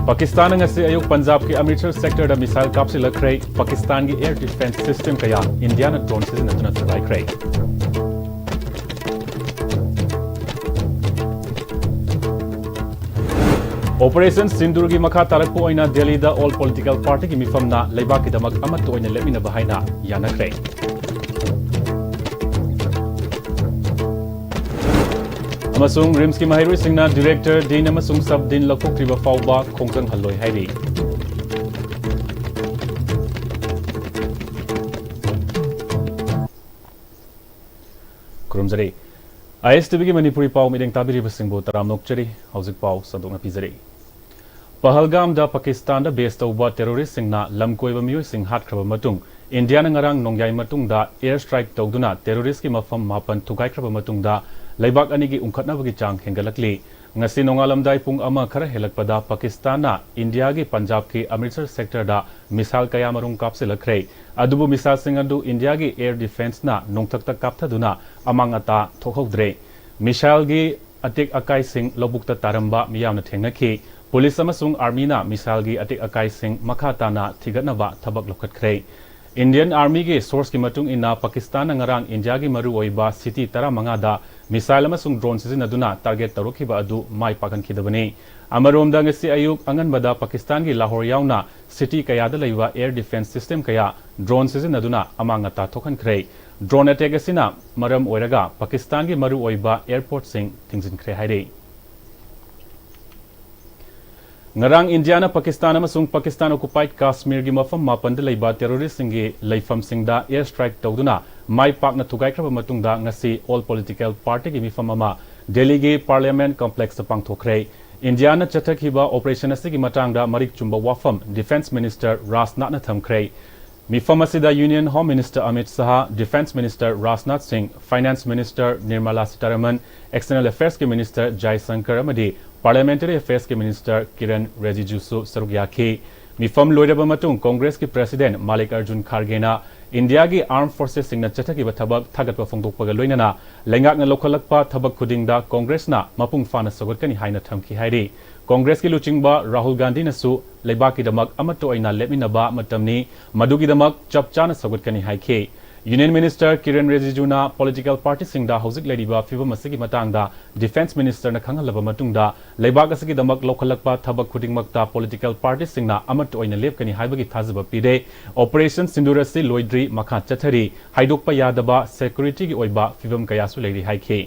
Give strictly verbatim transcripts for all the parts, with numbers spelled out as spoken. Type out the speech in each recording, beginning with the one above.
ꯄꯥꯀꯤꯁꯇꯥꯟꯅ ꯉꯁꯤ ꯑꯌꯨꯛ ꯄꯟꯖꯥꯕꯀꯤ ꯑꯃ꯭ꯔꯤꯠꯁꯔ ꯁꯦꯛꯇꯔꯗ ꯃꯤꯁꯥꯏꯜ ꯀꯥꯞꯁꯤꯜꯂꯛꯈ꯭ꯔꯦ꯫ ꯄꯥꯀꯤꯁꯇꯥꯟꯒꯤ ꯑꯦꯌꯔ ꯗꯤꯐꯦꯟꯁ ꯁꯤꯁꯇꯦꯝ ꯀꯌꯥ ꯏꯟꯗꯤꯌꯥꯅ ꯗ꯭ꯔꯣꯟ ꯁꯤꯖꯤꯟꯅꯗꯨꯅ ꯊꯨꯒꯥꯏꯈ꯭ꯔꯦ꯫ ꯑꯣꯄꯔꯦꯁꯟ ꯁꯤꯟꯗꯨꯔꯒꯤ ꯃꯈꯥ ꯇꯥꯔꯛꯄ ꯑꯣꯏꯅ ꯗꯦꯜꯂꯤꯗ ꯑꯣꯜ ꯄꯣꯂꯤꯇꯤꯀꯦꯜ ꯄꯥꯔꯇꯤꯒꯤ ꯃꯤꯐꯝꯅ ꯂꯩꯕꯥꯛꯀꯤꯗꯃꯛ ꯑꯃꯠꯇ ꯑꯣꯏꯅ ꯂꯦꯞꯃꯤꯟꯅꯕ ꯍꯥꯏꯅ ꯌꯥꯅꯈ꯭ꯔꯦ꯫ ꯑꯃꯁꯨꯡ ꯔꯤꯝꯁꯀꯤ ꯃꯍꯩꯔꯣꯏꯁꯤꯡꯅ ꯗꯤꯔꯦꯛꯇꯔ, ꯗꯤꯟ ꯑꯃꯁꯨꯡ ꯁꯕ ꯗꯤꯟ ꯂꯧꯊꯣꯛꯇ꯭ꯔꯤꯕ ꯐꯥꯎꯕ ꯈꯣꯡꯖꯪꯍꯜꯂꯣꯏ ꯍꯥꯏꯔꯤ꯫ ꯈꯨꯔꯨꯝꯖꯔꯤ꯫ ꯑꯥꯏ ꯑꯦꯁ ꯇꯤ ꯚꯤꯒꯤ ꯃꯅꯤꯄꯨꯔꯤ ꯄꯥꯎ ꯃꯤꯠꯌꯦꯡ ꯇꯥꯕꯤꯔꯤꯕꯁꯤꯡꯕꯨ ꯇꯔꯥꯝꯅ ꯑꯣꯛꯆꯔꯤ꯫ ꯍꯧꯖꯤꯛ ꯄꯥꯎ ꯁꯟꯗꯣꯛꯅ ꯄꯤꯖꯔꯤ꯫ ꯄꯍꯜꯒꯥꯝꯗ ꯄꯥꯀꯤꯁꯇꯥꯟꯗ ꯕꯦꯁ ꯇꯧꯕ ꯇꯦꯔꯣꯔꯤꯁꯁꯤꯡꯅ ꯂꯝꯀꯣꯏꯕ ꯃꯤꯑꯣꯏꯁꯤꯡ ꯍꯥꯠꯈ꯭ꯔꯕ ꯃꯇꯨꯡ, ꯏꯟꯗꯤꯌꯥꯅ ꯉꯔꯥꯡ ꯅꯣꯡꯌꯥꯏ ꯃꯇꯨꯡꯗ ꯑꯦꯌꯔ ꯁ꯭ꯇ꯭ꯔꯥꯏꯛ ꯇꯧꯗꯨꯅ ꯇꯦꯔꯣꯔꯤꯁꯀꯤ ꯃꯐꯝ ꯃꯥꯄꯟ ꯊꯨꯒꯥꯏꯈ꯭ꯔꯕ ꯃꯇꯨꯡꯗ ꯂꯩꯕꯥꯛ ꯑꯅꯤꯒꯤ ꯎꯪꯈꯠꯅꯕꯒꯤ ꯆꯥꯡ ꯍꯦꯟꯒꯠꯂꯛꯂꯤ꯫ ꯉꯁꯤ ꯅꯣꯡꯉꯥꯜꯂꯝꯗꯥꯏ ꯄꯨꯡ ꯑꯃ ꯈꯔ ꯍꯦꯜꯂꯛꯄꯗ ꯄꯥꯀꯤꯁꯇꯥꯟꯅ ꯏꯟꯗꯤꯌꯥꯒꯤ ꯄꯟꯖꯥꯕꯀꯤ ꯑꯃ꯭ꯔꯤꯠꯁꯔ ꯁꯦꯛꯇꯔꯗ ꯃꯤꯁꯥꯏꯜ ꯀꯌꯥꯃꯔꯨꯝ ꯀꯥꯞꯁꯤꯜꯂꯛꯈ꯭ꯔꯦ꯫ ꯑꯗꯨꯕꯨ ꯃꯤꯁꯥꯏꯜꯁꯤꯡ ꯑꯗꯨ ꯏꯟꯗꯤꯌꯥꯒꯤ ꯑꯦꯌꯔ ꯗꯤꯐꯦꯟꯁꯅ ꯅꯣꯡꯊꯛꯇ ꯀꯥꯞꯊꯗꯨꯅ ꯑꯃꯥꯡ ꯑꯇꯥ ꯊꯣꯛꯍꯧꯗ꯭ꯔꯦ꯫ ꯃꯤꯁꯥꯏꯜꯒꯤ ꯑꯇꯦꯛ ꯑꯀꯥꯏꯁꯤꯡ ꯂꯧꯕꯨꯛꯇ ꯇꯥꯔꯝꯕ ꯃꯤꯌꯥꯝꯅ ꯊꯦꯡꯅꯈꯤ꯫ ꯄꯨꯂꯤꯁ ꯑꯃꯁꯨꯡ ꯑꯥꯔꯃꯤꯅ ꯃꯤꯁꯥꯏꯜꯒꯤ ꯑꯇꯦꯛ ꯑꯀꯥꯏꯁꯤꯡ ꯃꯈꯥ ꯇꯥꯅ ꯊꯤꯒꯠꯅꯕ ꯊꯕꯛ ꯂꯧꯈꯠꯈ꯭ꯔꯦ꯫ ꯏꯟꯗꯤꯌꯟ ꯑꯥꯔꯃꯤꯒꯤ ꯁꯣꯔꯁꯀꯤ ꯃꯇꯨꯡ ꯏꯟꯅ, ꯄꯥꯀꯤꯁꯇꯥꯟꯅ ꯉꯔꯥꯡ ꯏꯟꯗꯤꯌꯥꯒꯤ ꯃꯔꯨꯑꯣꯏꯕ ꯁꯤꯇꯤ ꯇꯔꯥꯃꯉꯥꯗ ꯃꯤꯁꯥꯏꯜ ꯑꯃꯁꯨꯡ ꯗ꯭ꯔꯣꯟ ꯁꯤꯖꯤꯟꯅꯗꯨꯅ ꯇꯥꯔꯒꯦꯠ ꯇꯧꯔꯛꯈꯤꯕ ꯑꯗꯨ ꯃꯥꯏ ꯄꯥꯛꯍꯟꯈꯤꯗꯕꯅꯤ꯫ ꯑꯃꯔꯣꯝꯗ, ꯉꯁꯤ ꯑꯌꯨꯛ ꯑꯉꯟꯕꯗ ꯄꯥꯀꯤꯁꯇꯥꯟꯒꯤ ꯂꯥꯍꯣꯔ ꯌꯥꯎꯅ ꯁꯤꯇꯤ ꯀꯌꯥꯗ ꯂꯩꯕ ꯑꯦꯌꯔ ꯗꯤꯐꯦꯟꯁ ꯁꯤꯁꯇꯦꯝ ꯀꯌꯥ ꯗ꯭ꯔꯣꯟ ꯁꯤꯖꯤꯟꯅꯗꯨꯅ ꯑꯃꯥꯡ ꯑꯇꯥ ꯊꯣꯛꯍꯟꯈ꯭ꯔꯦ꯫ ꯗ꯭ꯔꯣꯟ ꯑꯦꯇꯦꯛ ꯑꯁꯤꯅ ꯃꯔꯝ ꯑꯣꯏꯔꯒ ꯄꯥꯀꯤꯁꯇꯥꯟꯒꯤ ꯃꯔꯨꯑꯣꯏꯕ ꯑꯦꯌꯔꯄꯣꯔꯠꯁꯤꯡ ꯊꯤꯡꯖꯤꯟꯈ꯭ꯔꯦ ꯍꯥꯏꯔꯤ꯫ ꯉꯔꯥꯡ ꯏꯟꯗꯤꯌꯥꯅ ꯄꯥꯀꯤꯁꯇꯥꯟ ꯑꯃꯁꯨꯡ ꯄꯥꯀꯤꯁꯇꯥꯟ ꯑꯣꯀꯨꯄꯥꯏꯗ ꯀꯥꯁꯃꯤꯔꯒꯤ ꯃꯐꯝ ꯃꯥꯄꯟꯗ ꯂꯩꯕ ꯇꯦꯔꯣꯔꯤꯁꯁꯤꯡꯒꯤ ꯂꯩꯐꯝꯁꯤꯡꯗ ꯑꯦꯌꯔ ꯁ꯭ꯇ꯭ꯔꯥꯏꯛ ꯇꯧꯗꯨꯅ ꯃꯥꯏ ꯄꯥꯛꯅ ꯊꯨꯒꯥꯏꯈ꯭ꯔꯕ ꯃꯇꯨꯡꯗ, ꯉꯁꯤ ꯑꯣꯜ ꯄꯣꯂꯤꯇꯤꯀꯦꯜ ꯄꯥꯔꯇꯤꯒꯤ ꯃꯤꯐꯝ ꯑꯃ ꯗꯦꯜꯂꯤꯒꯤ ꯄꯥꯔꯂꯤꯌꯥꯃꯦꯟꯠ ꯀꯝꯄ꯭ꯂꯦꯛꯁꯇ ꯄꯥꯡꯊꯣꯛꯈ꯭ꯔꯦ꯫ ꯏꯟꯗꯤꯌꯥꯅ ꯆꯠꯊꯈꯤꯕ ꯑꯣꯄꯔꯦꯁꯟ ꯑꯁꯤꯒꯤ ꯃꯇꯥꯡꯗ ꯃꯔꯤꯛ ꯆꯨꯝꯕ ꯋꯥꯐꯝ ꯗꯤꯐꯦꯟꯁ ꯃꯤꯅꯤꯁꯇꯔ ꯔꯥꯖꯅꯥꯊꯅ ꯊꯝꯈ꯭ꯔꯦ꯫ ꯃꯤꯐꯝ ꯑꯁꯤꯗ union home minister Amit Shah, defence minister Rajnath Singh, finance minister Nirmala Sitharaman, external ꯑꯦꯐꯦꯌꯔꯁꯀꯤ ꯃꯤꯅꯤꯁꯇꯔ ꯖꯥꯏꯁꯪꯀꯔ ꯑꯃꯗꯤ ꯄꯥꯔꯂꯤꯌꯥꯃꯦꯟꯇꯔꯤ ꯑꯦꯐꯦꯌꯔꯁꯀꯤ ꯃꯤꯅꯤꯁꯇꯔ ꯀꯤꯔꯟ ꯔꯤꯖꯤꯖꯨꯁꯨ ꯁꯔꯨꯛ ꯌꯥꯈꯤ꯫ ꯃꯤꯐꯝ ꯂꯣꯏꯔꯕ ꯃꯇꯨꯡ ꯀꯣꯡꯒ꯭ꯔꯦꯁꯀꯤ ꯄ꯭ꯔꯦꯁꯤꯗꯦꯟꯠ ꯃꯥꯂꯤꯛ ꯑꯔꯖꯨꯟ ꯈꯥꯔꯒꯦꯅ ꯏꯟꯗꯤꯌꯥꯒꯤ ꯑꯥꯔꯝ ꯐꯣꯔꯁꯦꯁꯁꯤꯡꯅ ꯆꯠꯊꯈꯤꯕ ꯊꯕꯛ ꯊꯥꯒꯠꯄ ꯐꯣꯡꯗꯣꯛꯄꯒ ꯂꯣꯏꯅꯅ ꯂꯩꯉꯥꯛꯅ ꯂꯧꯈꯠꯂꯛꯄ ꯊꯕꯛ ꯈꯨꯗꯤꯡꯗ ꯀꯣꯡꯒ꯭ꯔꯦꯁꯅ ꯃꯄꯨꯡ ꯐꯥꯅ ꯁꯧꯒꯠꯀꯅꯤ ꯍꯥꯏꯅ ꯊꯝꯈꯤ ꯍꯥꯏꯔꯤ꯫ ꯀꯣꯡꯒ꯭ꯔꯦꯁꯀꯤ ꯂꯨꯆꯤꯡꯕ ꯔꯥꯍꯨꯜ ꯒꯥꯟꯙꯤꯅꯁꯨ ꯂꯩꯕꯥꯛꯀꯤꯗꯃꯛ ꯑꯃꯠꯇ ꯑꯣꯏꯅ ꯂꯦꯞꯃꯤꯟꯅꯕ ꯃꯇꯝꯅꯤ, ꯃꯗꯨꯒꯤꯗꯃꯛ ꯆꯞ ꯆꯥꯅ ꯁꯧꯒꯠꯀꯅꯤ ꯍꯥꯏꯈꯤ꯫ Union Minister Kiren Rijijuna political partyꯁꯤꯡꯗ ꯍꯧꯖꯤꯛ ꯂꯩꯔꯤꯕ ꯐꯤꯚꯝ ꯑꯁꯤꯒꯤ ꯃꯇꯥꯡꯗ Defence Ministerꯅ ꯈꯪꯍꯜꯂꯕ ꯃꯇꯨꯡꯗ, ꯂꯩꯕꯥꯛ ꯑꯁꯤꯒꯤꯗꯃꯛ ꯂꯧꯈꯠꯂꯛꯄ ꯊꯕꯛ ꯈꯨꯗꯤꯡꯃꯛꯇ political partyꯁꯤꯡꯅ ꯑꯃꯠꯇ ꯑꯣꯏꯅ ꯂꯦꯞꯀꯅꯤ ꯍꯥꯏꯕꯒꯤ ꯊꯥꯖꯕ ꯄꯤꯔꯦ꯫ Operation Sindoor ꯑꯁꯤ ꯂꯣꯏꯗ꯭ꯔꯤ, ꯃꯈꯥ ꯆꯠꯊꯔꯤ, ꯍꯥꯏꯗꯣꯛꯄ ꯌꯥꯗꯕ securityꯒꯤ ꯑꯣꯏꯕ ꯐꯤꯚꯝ ꯀꯌꯥꯁꯨ ꯂꯩꯔꯤ ꯍꯥꯏꯈꯤ꯫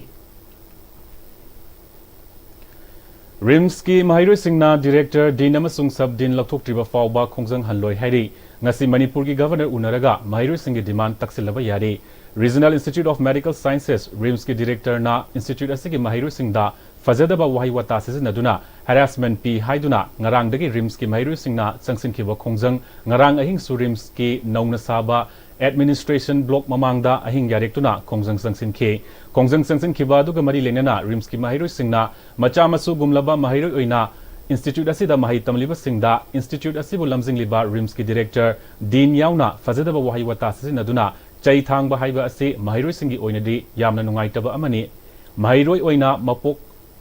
RIMSꯀꯤ ꯃꯍꯩꯔꯣꯏꯁꯤꯡꯅ director, dean ꯑꯃꯁꯨꯡ sub dean ꯂꯧꯊꯣꯛꯇ꯭ꯔꯤꯕ ꯐꯥꯎꯕ ꯈꯣꯡꯖꯪ ꯍꯜꯂꯣꯏ ꯍꯥꯏꯔꯤ꯫ ꯉꯁꯤ ꯃꯅꯤꯄꯨꯔꯒꯤ governor ꯎꯅꯔꯒ ꯃꯍꯩꯔꯣꯏꯁꯤꯡꯒꯤ demand ꯇꯛꯁꯤꯜꯂꯕ ꯌꯥꯔꯦ꯫ Regional Institute of Medical Sciences, RIMSꯀꯤ directorꯅ institute ꯑꯁꯤꯒꯤ ꯃꯍꯩꯔꯣꯏꯁꯤꯡꯗ ꯐꯖꯗꯕ ꯋꯥꯍꯩ ꯋꯥꯇꯥ ꯁꯤꯖꯤꯟꯅꯗꯨꯅ harassment ꯄꯤ ꯍꯥꯏꯗꯨꯅ ꯉꯔꯥꯡꯗꯒꯤ RIMSꯀꯤ ꯃꯍꯩꯔꯣꯏꯁꯤꯡꯅ ꯆꯪꯁꯤꯟꯈꯤꯕ ꯈꯣꯡꯖꯪ ꯉꯔꯥꯡ ꯑꯍꯤꯡꯁꯨ RIMSꯀꯤ ꯅꯧꯅ ꯁꯥꯕ administration block ꯃꯃꯥꯡꯗ ꯑꯍꯤꯡ ꯌꯥꯔꯦꯛꯇꯨꯅ ꯈꯣꯡꯖꯪ ꯆꯪꯁꯤꯟꯈꯤ꯫ ꯈꯣꯡꯖꯪ ꯆꯪꯁꯤꯟꯈꯤꯕ ꯑꯗꯨꯒ ꯃꯔꯤ ꯂꯩꯅꯅ RIMSꯀꯤ ꯃꯍꯩꯔꯣꯏꯁꯤꯡꯅ ꯃꯆꯥ ꯃꯁꯨꯒꯨꯝꯂꯕ ꯃꯍꯩꯔꯣꯏ ꯑꯣꯏꯅ institute ꯑꯁꯤꯗ ꯃꯍꯩ ꯇꯝꯂꯤꯕꯁꯤꯡꯗ institute ꯑꯁꯤꯕꯨ ꯂꯝꯖꯤꯡꯂꯤꯕ RIMSꯀꯤ director, dean ꯌꯥꯎꯅ ꯐꯖꯗꯕ ꯋꯥꯍꯩ ꯋꯥꯇꯥ ꯁꯤꯖꯤꯟꯅꯗꯨꯅ ꯆꯩ ꯊꯥꯡꯕ ꯍꯥꯏꯕ ꯑꯁꯤ ꯃꯍꯩꯔꯣꯏꯁꯤꯡꯒꯤ ꯑꯣꯏꯅꯗꯤ ꯌꯥꯝꯅ ꯅꯨꯡꯉꯥꯏꯇꯕ ꯑꯃꯅꯤ꯫ ꯃꯍꯩꯔꯣꯏ ꯑꯣꯏꯅ ꯃꯄꯣꯛ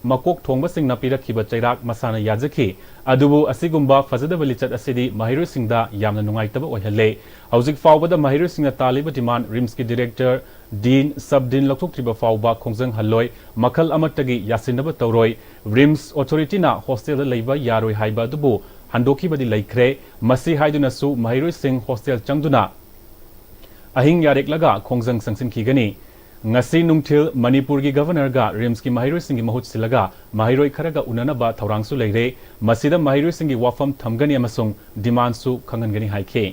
ꯃꯀꯣꯛ ꯊꯣꯡꯕꯁꯤꯡꯅ ꯄꯤꯔꯛꯈꯤꯕ ꯆꯩꯔꯥꯛ ꯃꯁꯥꯅ ꯌꯥꯖꯈꯤ꯫ ꯑꯗꯨꯕꯨ ꯑꯁꯤꯒꯨꯝꯕ ꯐꯖꯗꯕ ꯂꯤꯆꯠ ꯑꯁꯤꯗꯤ ꯃꯍꯩꯔꯣꯏꯁꯤꯡꯗ ꯌꯥꯝꯅ ꯅꯨꯡꯉꯥꯏꯇꯕ ꯑꯣꯏꯍꯜꯂꯦ꯫ ꯍꯧꯖꯤꯛ ꯐꯥꯎꯕꯗ ꯃꯍꯩꯔꯣꯏꯁꯤꯡꯅ ꯇꯥꯜꯂꯤꯕ demand RIMSꯀꯤ director, dean, sub dean ꯂꯧꯊꯣꯛꯇ꯭ꯔꯤꯕ ꯐꯥꯎꯕ ꯈꯣꯡꯖꯪ ꯍꯜꯂꯣꯏ, ꯃꯈꯜ ꯑꯃꯠꯇꯒꯤ ꯌꯥꯁꯤꯟꯅꯕ ꯇꯧꯔꯣꯏ꯫ RIMS authorityꯅ hostelꯗ ꯂꯩꯕ ꯌꯥꯔꯣꯏ ꯍꯥꯏꯕ ꯑꯗꯨꯕꯨ ꯍꯟꯗꯣꯛꯈꯤꯕꯗꯤ ꯂꯩꯈ꯭ꯔꯦ꯫ ꯃꯁꯤ ꯍꯥꯏꯗꯨꯅꯁꯨ ꯃꯍꯩꯔꯣꯏꯁꯤꯡ hostel ꯆꯪꯗꯨꯅ ꯑꯍꯤꯡ ꯌꯥꯔꯦꯛꯂꯒ ꯈꯣꯡꯖꯪ ꯆꯪꯁꯤꯟꯈꯤꯒꯅꯤ꯫ ꯉꯁꯤ ꯅꯨꯡꯊꯤꯜ ꯃꯅꯤꯄꯨꯔꯒꯤ governorꯒ RIMSꯀꯤ ꯃꯍꯩꯔꯣꯏꯁꯤꯡꯒꯤ ꯃꯍꯨꯠ ꯁꯤꯜꯂꯒ ꯃꯍꯩꯔꯣꯏ ꯈꯔꯒ ꯎꯅꯅꯕ ꯊꯧꯔꯥꯡꯁꯨ ꯂꯩꯔꯦ꯫ ꯃꯁꯤꯗ ꯃꯍꯩꯔꯣꯏꯁꯤꯡꯒꯤ ꯋꯥꯐꯝ ꯊꯝꯒꯅꯤ ꯑꯃꯁꯨꯡ demandꯁꯨ ꯈꯪꯍꯟꯒꯅꯤ ꯍꯥꯏꯈꯤ꯫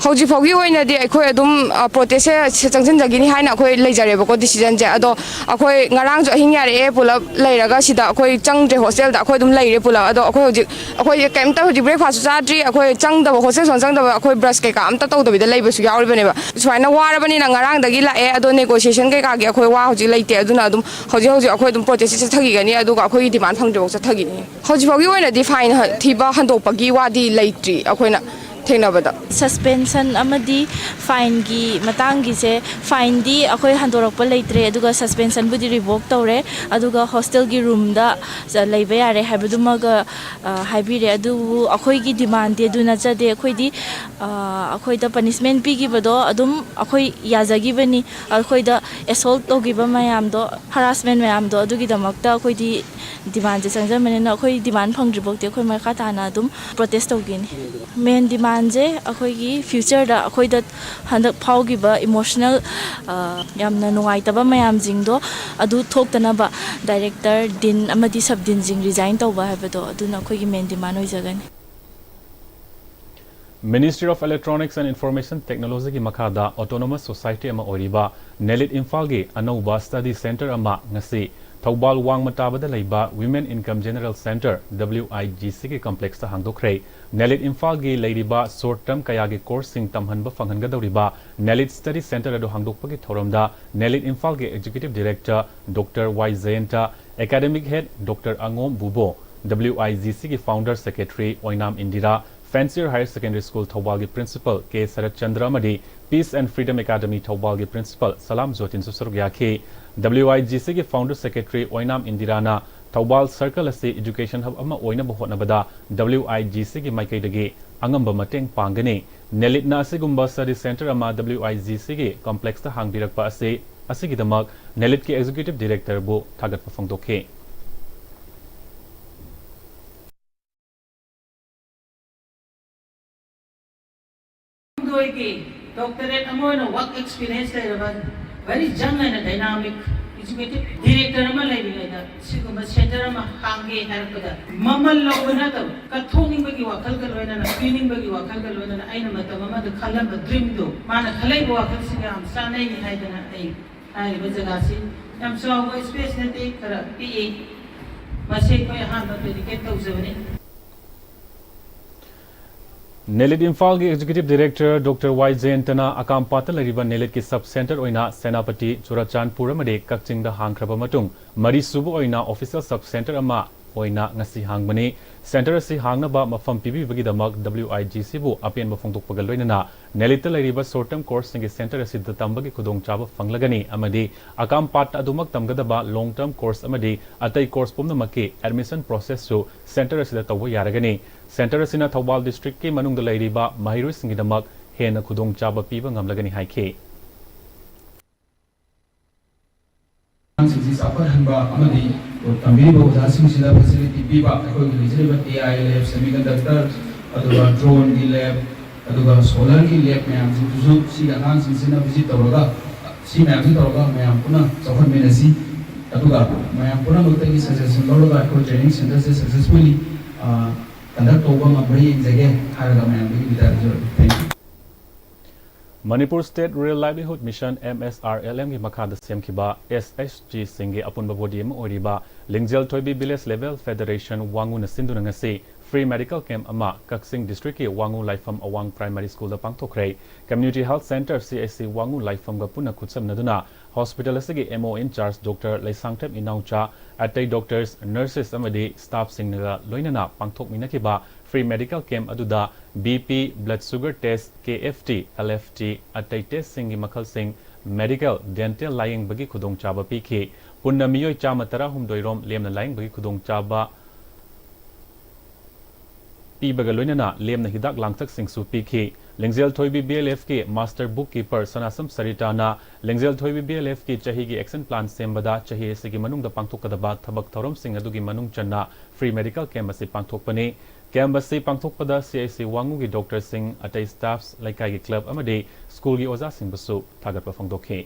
ꯍꯧꯖꯤꯛ ꯐꯥꯎꯒꯤ ꯑꯣꯏꯅꯗꯤ ꯑꯩꯈꯣꯏ ꯑꯗꯨꯝ, ꯑ, protestꯁꯦ ꯆꯪꯁꯤꯟꯖꯈꯤꯅꯤ ꯍꯥꯏꯅ ꯑꯩꯈꯣꯏ ꯂꯩꯖꯔꯦꯕꯀꯣ, decisionꯁꯦ꯫ ꯑꯗꯣ ꯑꯩꯈꯣꯏ ꯉꯔꯥꯡꯁꯨ ꯑꯍꯤꯡ ꯌꯥꯔꯛꯑꯦ, ꯄꯨꯂꯞ ꯂꯩꯔꯒ ꯁꯤꯗ ꯑꯩꯈꯣꯏ ꯆꯪꯗ꯭ꯔꯦ hostelꯗ, ꯑꯩꯈꯣꯏ ꯑꯗꯨꯝ ꯂꯩꯔꯦ ꯄꯨꯂꯞ꯫ ꯑꯗꯣ ꯑꯩꯈꯣꯏ ꯍꯧꯖꯤꯛ, ꯑꯩꯈꯣꯏꯁꯦ ꯀꯩꯝꯇ ꯍꯧꯖꯤꯛ breakfastꯁꯨ ꯆꯥꯗ꯭ꯔꯤ, ꯑꯩꯈꯣꯏ ꯆꯪꯗꯕ, hostel ꯁꯨꯡꯆꯪ ꯆꯪꯗꯕ, ꯑꯩꯈꯣꯏ brush ꯀꯩꯀꯥ ꯑꯝꯇ ꯇꯧꯗꯕꯤꯗ ꯂꯩꯕꯁꯨ ꯌꯥꯎꯔꯤꯕꯅꯦꯕ꯫ ꯁꯨꯃꯥꯏꯅ ꯋꯥꯔꯕꯅꯤꯅ ꯉꯔꯥꯡꯗꯒꯤ ꯂꯥꯛꯑꯦ, ꯑꯗꯣ negotiation ꯀꯩꯀꯥꯒꯤ ꯑꯩꯈꯣꯏ ꯋꯥ ꯍꯧꯖꯤꯛ ꯂꯩꯇꯦ꯫ ꯑꯗꯨꯅ ꯑꯗꯨꯝ ꯍꯧꯖꯤꯛ ꯍꯧꯖꯤꯛ ꯑꯩꯈꯣꯏ ꯑꯗꯨꯝ protestꯁꯦ ꯆꯠꯊꯈꯤꯒꯅꯤ, ꯑꯗꯨꯒ ꯑꯩꯈꯣꯏꯒꯤ demand ꯐꯪꯗ꯭ꯔꯤꯐꯥꯎ ꯆꯠꯊꯈꯤꯅꯤ꯫ ꯍꯧꯖꯤꯛ ꯐꯥꯎꯒꯤ ꯑꯣꯏꯅꯗꯤ fine ꯍ-, ꯊꯤꯕ ꯍꯟꯗꯣꯛꯄꯒꯤ ꯋꯥꯗꯤ ꯂꯩꯇ꯭ꯔꯤ꯫ ꯑꯩꯈꯣꯏꯅ ꯊꯦꯡꯅꯕꯗ꯫ ꯁꯁꯄꯦꯟꯁꯟ ꯑꯃꯗꯤ ꯐꯥꯏꯟꯒꯤ ꯃꯇꯥꯡꯒꯤꯁꯦ, ꯐꯥꯏꯟꯗꯤ ꯑꯩꯈꯣꯏ ꯍꯟꯗꯣꯔꯛꯄ ꯂꯩꯇ꯭ꯔꯦ, ꯑꯗꯨꯒ ꯁꯁꯄꯦꯟꯁꯟꯕꯨꯗꯤ ꯔꯤꯚꯣꯛ ꯇꯧꯔꯦ, ꯑꯗꯨꯒ ꯍꯣꯁꯇꯦꯜꯒꯤ ꯔꯨꯝꯗ ꯂꯩꯕ ꯌꯥꯔꯦ ꯍꯥꯏꯕꯗꯨꯃꯒ ꯍꯥꯏꯕꯤꯔꯦ꯫ ꯑꯗꯨꯕꯨ ꯑꯩꯈꯣꯏꯒꯤ ꯗꯤꯃꯥꯟꯗꯤ ꯑꯗꯨ ꯅꯠꯆꯗꯦ꯫ ꯑꯩꯈꯣꯏꯗꯤ ꯑꯩꯈꯣꯏꯗ ꯄꯅꯤꯁꯃꯦꯟ ꯄꯤꯈꯤꯕꯗꯣ ꯑꯗꯨꯝ ꯑꯩꯈꯣꯏ ꯌꯥꯖꯈꯤꯕꯅꯤ꯫ ꯑꯩꯈꯣꯏꯗ ꯑꯦꯁꯣꯜꯠ ꯇꯧꯈꯤꯕ ꯃꯌꯥꯝꯗꯣ, ꯍꯔꯥꯁꯃꯦꯟ ꯃꯌꯥꯝꯗꯣ, ꯑꯗꯨꯒꯤꯗꯃꯛꯇ ꯑꯩꯈꯣꯏꯗꯤ ꯗꯤꯃꯥꯟꯁꯦ ꯆꯪꯖꯕꯅꯤꯅ, ꯑꯩꯈꯣꯏ ꯗꯤꯃꯥꯟ ꯐꯪꯗ꯭ꯔꯤꯐꯥꯎꯗꯤ ꯑꯩꯈꯣꯏ ꯃꯈꯥ ꯇꯥꯅ ꯑꯗꯨꯝ ꯄ꯭ꯔꯣꯇꯦꯁ ꯇꯧꯒꯅꯤ꯫ ꯃꯦꯟ ꯗꯤꯃꯥꯟꯁꯦ ꯑꯩꯈꯣꯏꯒꯤ ꯐ꯭ꯌꯨꯆꯔꯗ ꯑꯩꯈꯣꯏꯗ ꯍꯟꯗꯛ ꯐꯥꯎꯈꯤꯕ ꯏꯃꯣꯁꯅꯦꯜ, ꯌꯥꯝꯅ ꯅꯨꯡꯉꯥꯏꯇꯕ ꯃꯌꯥꯝꯁꯤꯡꯗꯣ ꯑꯗꯨ ꯊꯣꯛꯇꯅꯕ ꯗꯥꯏꯔꯦꯛꯇꯔ, ꯗꯤꯟ ꯑꯃꯗꯤ ꯁꯕ ꯗꯤꯟꯁꯤꯡ ꯔꯤꯖꯥꯏꯟ ꯇꯧꯕ ꯍꯥꯏꯕꯗꯣ, ꯑꯗꯨꯅ ꯑꯩꯈꯣꯏꯒꯤ ꯃꯦꯟ ꯗꯤꯃꯥꯟ ꯑꯣꯏꯖꯒꯅꯤ꯫ Ministry of Electronics and Information Technologyꯒꯤ ꯃꯈꯥꯗ autonomous society ꯑꯃ ꯑꯣꯏꯔꯤꯕ ꯅꯦꯂꯤꯠ ꯏꯝꯐꯥꯜꯒꯤ ꯑꯅꯧꯕ study centre ꯑꯃ ꯉꯁꯤ ꯊꯧꯕꯥꯜ ꯋꯥꯡꯃ ꯇꯥꯕꯗ ꯂꯩꯕ Women Income General Centre, WIGCꯒꯤ complexꯇ ꯍꯥꯡꯗꯣꯛꯈ꯭ꯔꯦ꯫ ꯅꯦꯂꯤꯠ ꯏꯝꯐꯥꯜꯒꯤ ꯂꯩꯔꯤꯕ short term ꯀꯌꯥꯒꯤ courseꯁꯤꯡ ꯇꯝꯍꯟꯕ ꯐꯪꯍꯟꯒꯗꯧꯔꯤꯕ ꯅꯦꯂꯤꯠ study centre ꯑꯗꯨ ꯍꯥꯡꯗꯣꯛꯄꯒꯤ ꯊꯧꯔꯝꯗ ꯅꯦꯂꯤꯠ ꯏꯝꯐꯥꯜꯒꯤ executive director Doctor Y ꯖꯌꯟꯇ, academic head Doctor ꯑꯉꯣꯝ ꯕꯨꯕꯣ, WIGCꯒꯤ founder secretary ꯑꯣꯏꯅꯥꯝ Indira, Fancier Higher Secondary School ꯊꯧꯕꯥꯜꯒꯤ principal ꯀꯦ ꯁꯔꯠ ꯆꯟꯗ꯭ꯔ ꯑꯃꯗꯤ Peace and Freedom Academy ꯊꯧꯕꯥꯜꯒꯤ principal ꯁꯂꯥꯝ ꯖꯣꯇꯤꯟꯁꯨ ꯁꯔꯨꯛ ꯌꯥꯈꯤ꯫ WIGCꯒꯤ founder secretary ꯑꯣꯏꯅꯥꯝ ꯏꯟꯗꯤꯔꯥꯅ ꯊꯧꯕꯥꯜ circle ꯑꯁꯤ education hub ꯑꯃ ꯑꯣꯏꯅꯕ ꯍꯣꯠꯅꯕꯗ WIGCꯒꯤ ꯃꯥꯏꯀꯩꯗꯒꯤ ꯑꯉꯝꯕ ꯃꯇꯦꯡ ꯄꯥꯡꯒꯅꯤ꯫ ꯅꯦꯂꯤꯠꯅ ꯑꯁꯤꯒꯨꯝꯕ study centre ꯑꯃ WIGCꯒꯤ complexꯇ ꯍꯥꯡꯕꯤꯔꯛꯄ ꯑꯁꯤ, ꯑꯁꯤꯒꯤꯗꯃꯛ ꯅꯦꯂꯤꯠꯀꯤ executive directorꯕꯨ ꯊꯥꯒꯠꯄ ꯐꯣꯡꯗꯣꯛꯈꯤ꯫ ꯗꯣꯏꯒꯤ doctorate ꯑꯃ ꯑꯣꯏꯅ work experience ꯂꯩꯔꯕ very young and dynamic executive director ꯑꯃ ꯂꯩꯔꯤꯉꯩꯗ ꯁꯤꯒꯨꯝꯕ centre ꯑꯃ ꯍꯥꯡꯒꯦ ꯍꯥꯏꯔꯛꯄꯗ ꯃꯃꯜ ꯂꯧꯕ ꯅꯠꯇꯕ ꯀꯠꯊꯣꯛꯅꯤꯡꯕꯒꯤ ꯋꯥꯈꯜꯒ ꯂꯣꯏꯅꯅ, ꯄꯤꯅꯤꯡꯕꯒꯤ ꯋꯥꯈꯜꯒ ꯂꯣꯏꯅꯅ ꯑꯩꯅ ꯃꯇꯝ ꯑꯃꯗ ꯈꯜꯂꯝꯕ dreamꯗꯣ ꯃꯥꯅ ꯈꯜꯂꯛꯏꯕ ꯋꯥꯈꯜꯁꯤꯒ ꯌꯥꯝ ꯆꯥꯟꯅꯩ ꯍꯥꯏꯗꯅ ꯑꯩ ꯍꯥꯏꯔꯤꯕ ꯖꯒꯥꯁꯤ ꯌꯥꯝ ꯆꯥꯎꯕ space ꯅꯠꯇꯦ, ꯈꯔ ꯄꯤꯛꯏ꯫ ꯃꯁꯤ ꯑꯩꯈꯣꯏ ꯑꯍꯥꯟꯕ dedicate ꯇꯧꯖꯕꯅꯤ꯫ ꯅꯦꯂꯤꯠ ꯏꯝꯐꯥꯜꯒꯤ executive director Doctor Y ꯖꯌꯟꯇꯅ ꯑꯀꯥꯝꯄꯥꯠꯇ ꯂꯩꯔꯤꯕ ꯅꯦꯂꯤꯠꯀꯤ sub centre ꯑꯣꯏꯅ ꯁꯦꯅꯥꯄꯇꯤ, ꯆꯨꯔꯆꯥꯟꯄꯨꯔ ꯑꯃꯗꯤ ꯀꯛꯆꯤꯡꯗ ꯍꯥꯡꯈ꯭ꯔꯕ ꯃꯇꯨꯡ, ꯃꯔꯤꯁꯨꯕ ꯑꯣꯏꯅ official sub centre ꯑꯃ ꯑꯣꯏꯅ ꯉꯁꯤ ꯍꯥꯡꯕꯅꯤ꯫ Centre ꯑꯁꯤ ꯍꯥꯡꯅꯕ ꯃꯐꯝ ꯄꯤꯕꯤꯕꯒꯤꯗꯃꯛ W I G Cꯕꯨ ꯑꯄꯦꯟꯕ ꯐꯣꯡꯗꯣꯛꯄꯒ ꯂꯣꯏꯅꯅ ꯅꯦꯂꯤꯠꯇ ꯂꯩꯔꯤꯕ short term courseꯁꯤꯡꯒꯤ centre ꯑꯁꯤꯗ ꯇꯝꯕꯒꯤ ꯈꯨꯗꯣꯡꯆꯥꯕ ꯐꯪꯂꯒꯅꯤ ꯑꯃꯗꯤ ꯑꯀꯥꯝꯄꯥꯠꯇ ꯑꯗꯨꯃꯛ ꯇꯝꯒꯗꯕ long term course ꯑꯃꯗꯤ ꯑꯇꯩ course ꯄꯨꯝꯅꯃꯛꯀꯤ admission processꯁꯨ centre ꯑꯁꯤꯗ ꯇꯧꯕ ꯌꯥꯔꯒꯅꯤ꯫ Centre ꯑꯁꯤꯅ ꯊꯧꯕꯥꯜ districtꯀꯤ ꯃꯅꯨꯡꯗ ꯂꯩꯔꯤꯕ ꯃꯍꯩꯔꯣꯏꯁꯤꯡꯒꯤꯗꯃꯛ ꯍꯦꯟꯅ ꯈꯨꯗꯣꯡꯆꯥꯕ ꯄꯤꯕ ꯉꯝꯂꯒꯅꯤ ꯍꯥꯏꯈꯤ꯫ ꯑꯉꯥꯡꯁꯤꯡꯁꯤ ꯆꯥꯎꯈꯠꯍꯟꯕ ꯑꯃꯗꯤ ꯇꯝꯕꯤꯔꯤꯕ ꯑꯣꯖꯥꯁꯤꯡꯁꯤꯗ facility ꯄꯤꯕ, ꯑꯩꯈꯣꯏꯒꯤ ꯂꯩꯖꯔꯤꯕ A I lab, semiconductor, ꯑꯗꯨꯒ droneꯒꯤ lab, ꯑꯗꯨꯒ solarꯒꯤ lab ꯃꯌꯥꯝꯁꯤꯡꯗꯨꯁꯨ ꯁꯤꯒꯤ ꯑꯉꯥꯡꯁꯤꯡꯁꯤꯅ visit ꯇꯧꯔꯒ, ꯁꯤ ꯃꯌꯥꯝꯁꯤ ꯇꯧꯔꯒ ꯃꯌꯥꯝ ꯄꯨꯟꯅ ꯆꯥꯎꯈꯠꯃꯤꯟꯅꯁꯤ꯫ ꯑꯗꯨꯒ ꯃꯌꯥꯝ ꯄꯨꯝꯅꯃꯛꯇꯒꯤ suggestion ꯂꯧꯔꯒ ꯑꯩꯈꯣꯏ training centreꯁꯦ successfully conduct ꯇꯧꯕ ꯉꯝꯕ꯭ꯔꯥ ꯌꯦꯡꯖꯒꯦ ꯍꯥꯏꯔꯒ ꯃꯌꯥꯝꯗꯒꯤ ꯕꯤꯗꯥꯏ ꯂꯧꯖꯔꯒꯦ꯫ Thank you꯫ Manipur State Rural Livelihood Mission, M S R L Mꯒꯤ ꯃꯈꯥꯗ ꯁꯦꯝꯈꯤꯕ S H Gꯁꯤꯡꯒꯤ ꯑꯄꯨꯟꯕ body ꯑꯃ ꯑꯣꯏꯔꯤꯕ ꯂꯤꯡꯖꯦꯜ ꯊꯣꯏꯕꯤ Village Level Federation ꯋꯥꯉꯨꯅ ꯁꯤꯟꯗꯨꯅ ꯉꯁꯤ free medical camp ꯑꯃ ꯀꯛꯆꯤꯡ districtꯀꯤ ꯋꯥꯉꯨ ꯂꯥꯏꯐꯝ ꯑꯋꯥꯡ primary schoolꯗ ꯄꯥꯡꯊꯣꯛꯈ꯭ꯔꯦ꯫ Community Health Centre, C H C ꯋꯥꯉꯨ ꯂꯥꯏꯐꯝꯒ ꯄꯨꯟꯅ ꯈꯨꯠꯁꯝꯅꯗꯨꯅ hospital ꯑꯁꯤꯒꯤ M O in charge Doctor Leishangthem ꯏꯅꯥꯎꯆꯥ, ꯑꯇꯩ doctors, nurses ꯑꯃꯗꯤ staffꯁꯤꯡꯅꯒ ꯂꯣꯏꯅꯅ ꯄꯥꯡꯊꯣꯛꯃꯤꯟꯅꯈꯤꯕ free medical camp ꯑꯗꯨꯗ B P, blood sugar test, K F T, L F T, ꯑꯇꯩ testꯁꯤꯡꯒꯤ ꯃꯈꯜꯁꯤꯡ, medical, dental ꯂꯥꯌꯦꯡꯕꯒꯤ ꯈꯨꯗꯣꯡꯆꯥꯕ ꯄꯤꯈꯤ꯫ ꯄꯨꯟꯅ ꯃꯤꯑꯣꯏ ꯆꯥꯝꯃ ꯇꯔꯥꯍꯨꯝꯗꯣꯏ ꯔꯣꯝ ꯂꯦꯝꯅ ꯂꯥꯌꯦꯡꯕꯒꯤ ꯈꯨꯗꯣꯡꯆꯥꯕ ꯄꯤꯕꯒ ꯂꯣꯏꯅꯅ ꯂꯦꯝꯅ ꯍꯤꯗꯥꯛ ꯂꯥꯡꯊꯛꯁꯤꯡꯁꯨ ꯄꯤꯈꯤ꯫ ꯂꯤꯡꯖꯦꯜ ꯊꯣꯏꯕꯤ B L Fꯀꯤ master bookkeeper ꯁꯅꯥꯁꯝ ꯁꯔꯤꯇꯥꯅ ꯂꯤꯡꯖꯦꯜ ꯊꯣꯏꯕꯤ B L Fꯀꯤ ꯆꯍꯤꯒꯤ action plan ꯁꯦꯝꯕꯗ ꯆꯍꯤ ꯑꯁꯤꯒꯤ ꯃꯅꯨꯡꯗ ꯄꯥꯡꯊꯣꯛꯀꯗꯕ ꯊꯕꯛ ꯊꯧꯔꯝꯁꯤꯡ ꯑꯗꯨꯒꯤ ꯃꯅꯨꯡ ꯆꯟꯅ free medical camp ꯑꯁꯤ ꯄꯥꯡꯊꯣꯛꯄꯅꯤ꯫ Camp ꯑꯁꯤ ꯄꯥꯡꯊꯣꯛꯄꯗ C H C ꯋꯥꯉꯨꯒꯤ doctorꯁꯤꯡ, ꯑꯇꯩ staffs, ꯂꯩꯀꯥꯏꯒꯤ club ꯑꯃꯗꯤ schoolꯒꯤ ꯑꯣꯖꯥꯁꯤꯡꯕꯨꯁꯨ ꯊꯥꯒꯠꯄ ꯐꯣꯡꯗꯣꯛꯈꯤ꯫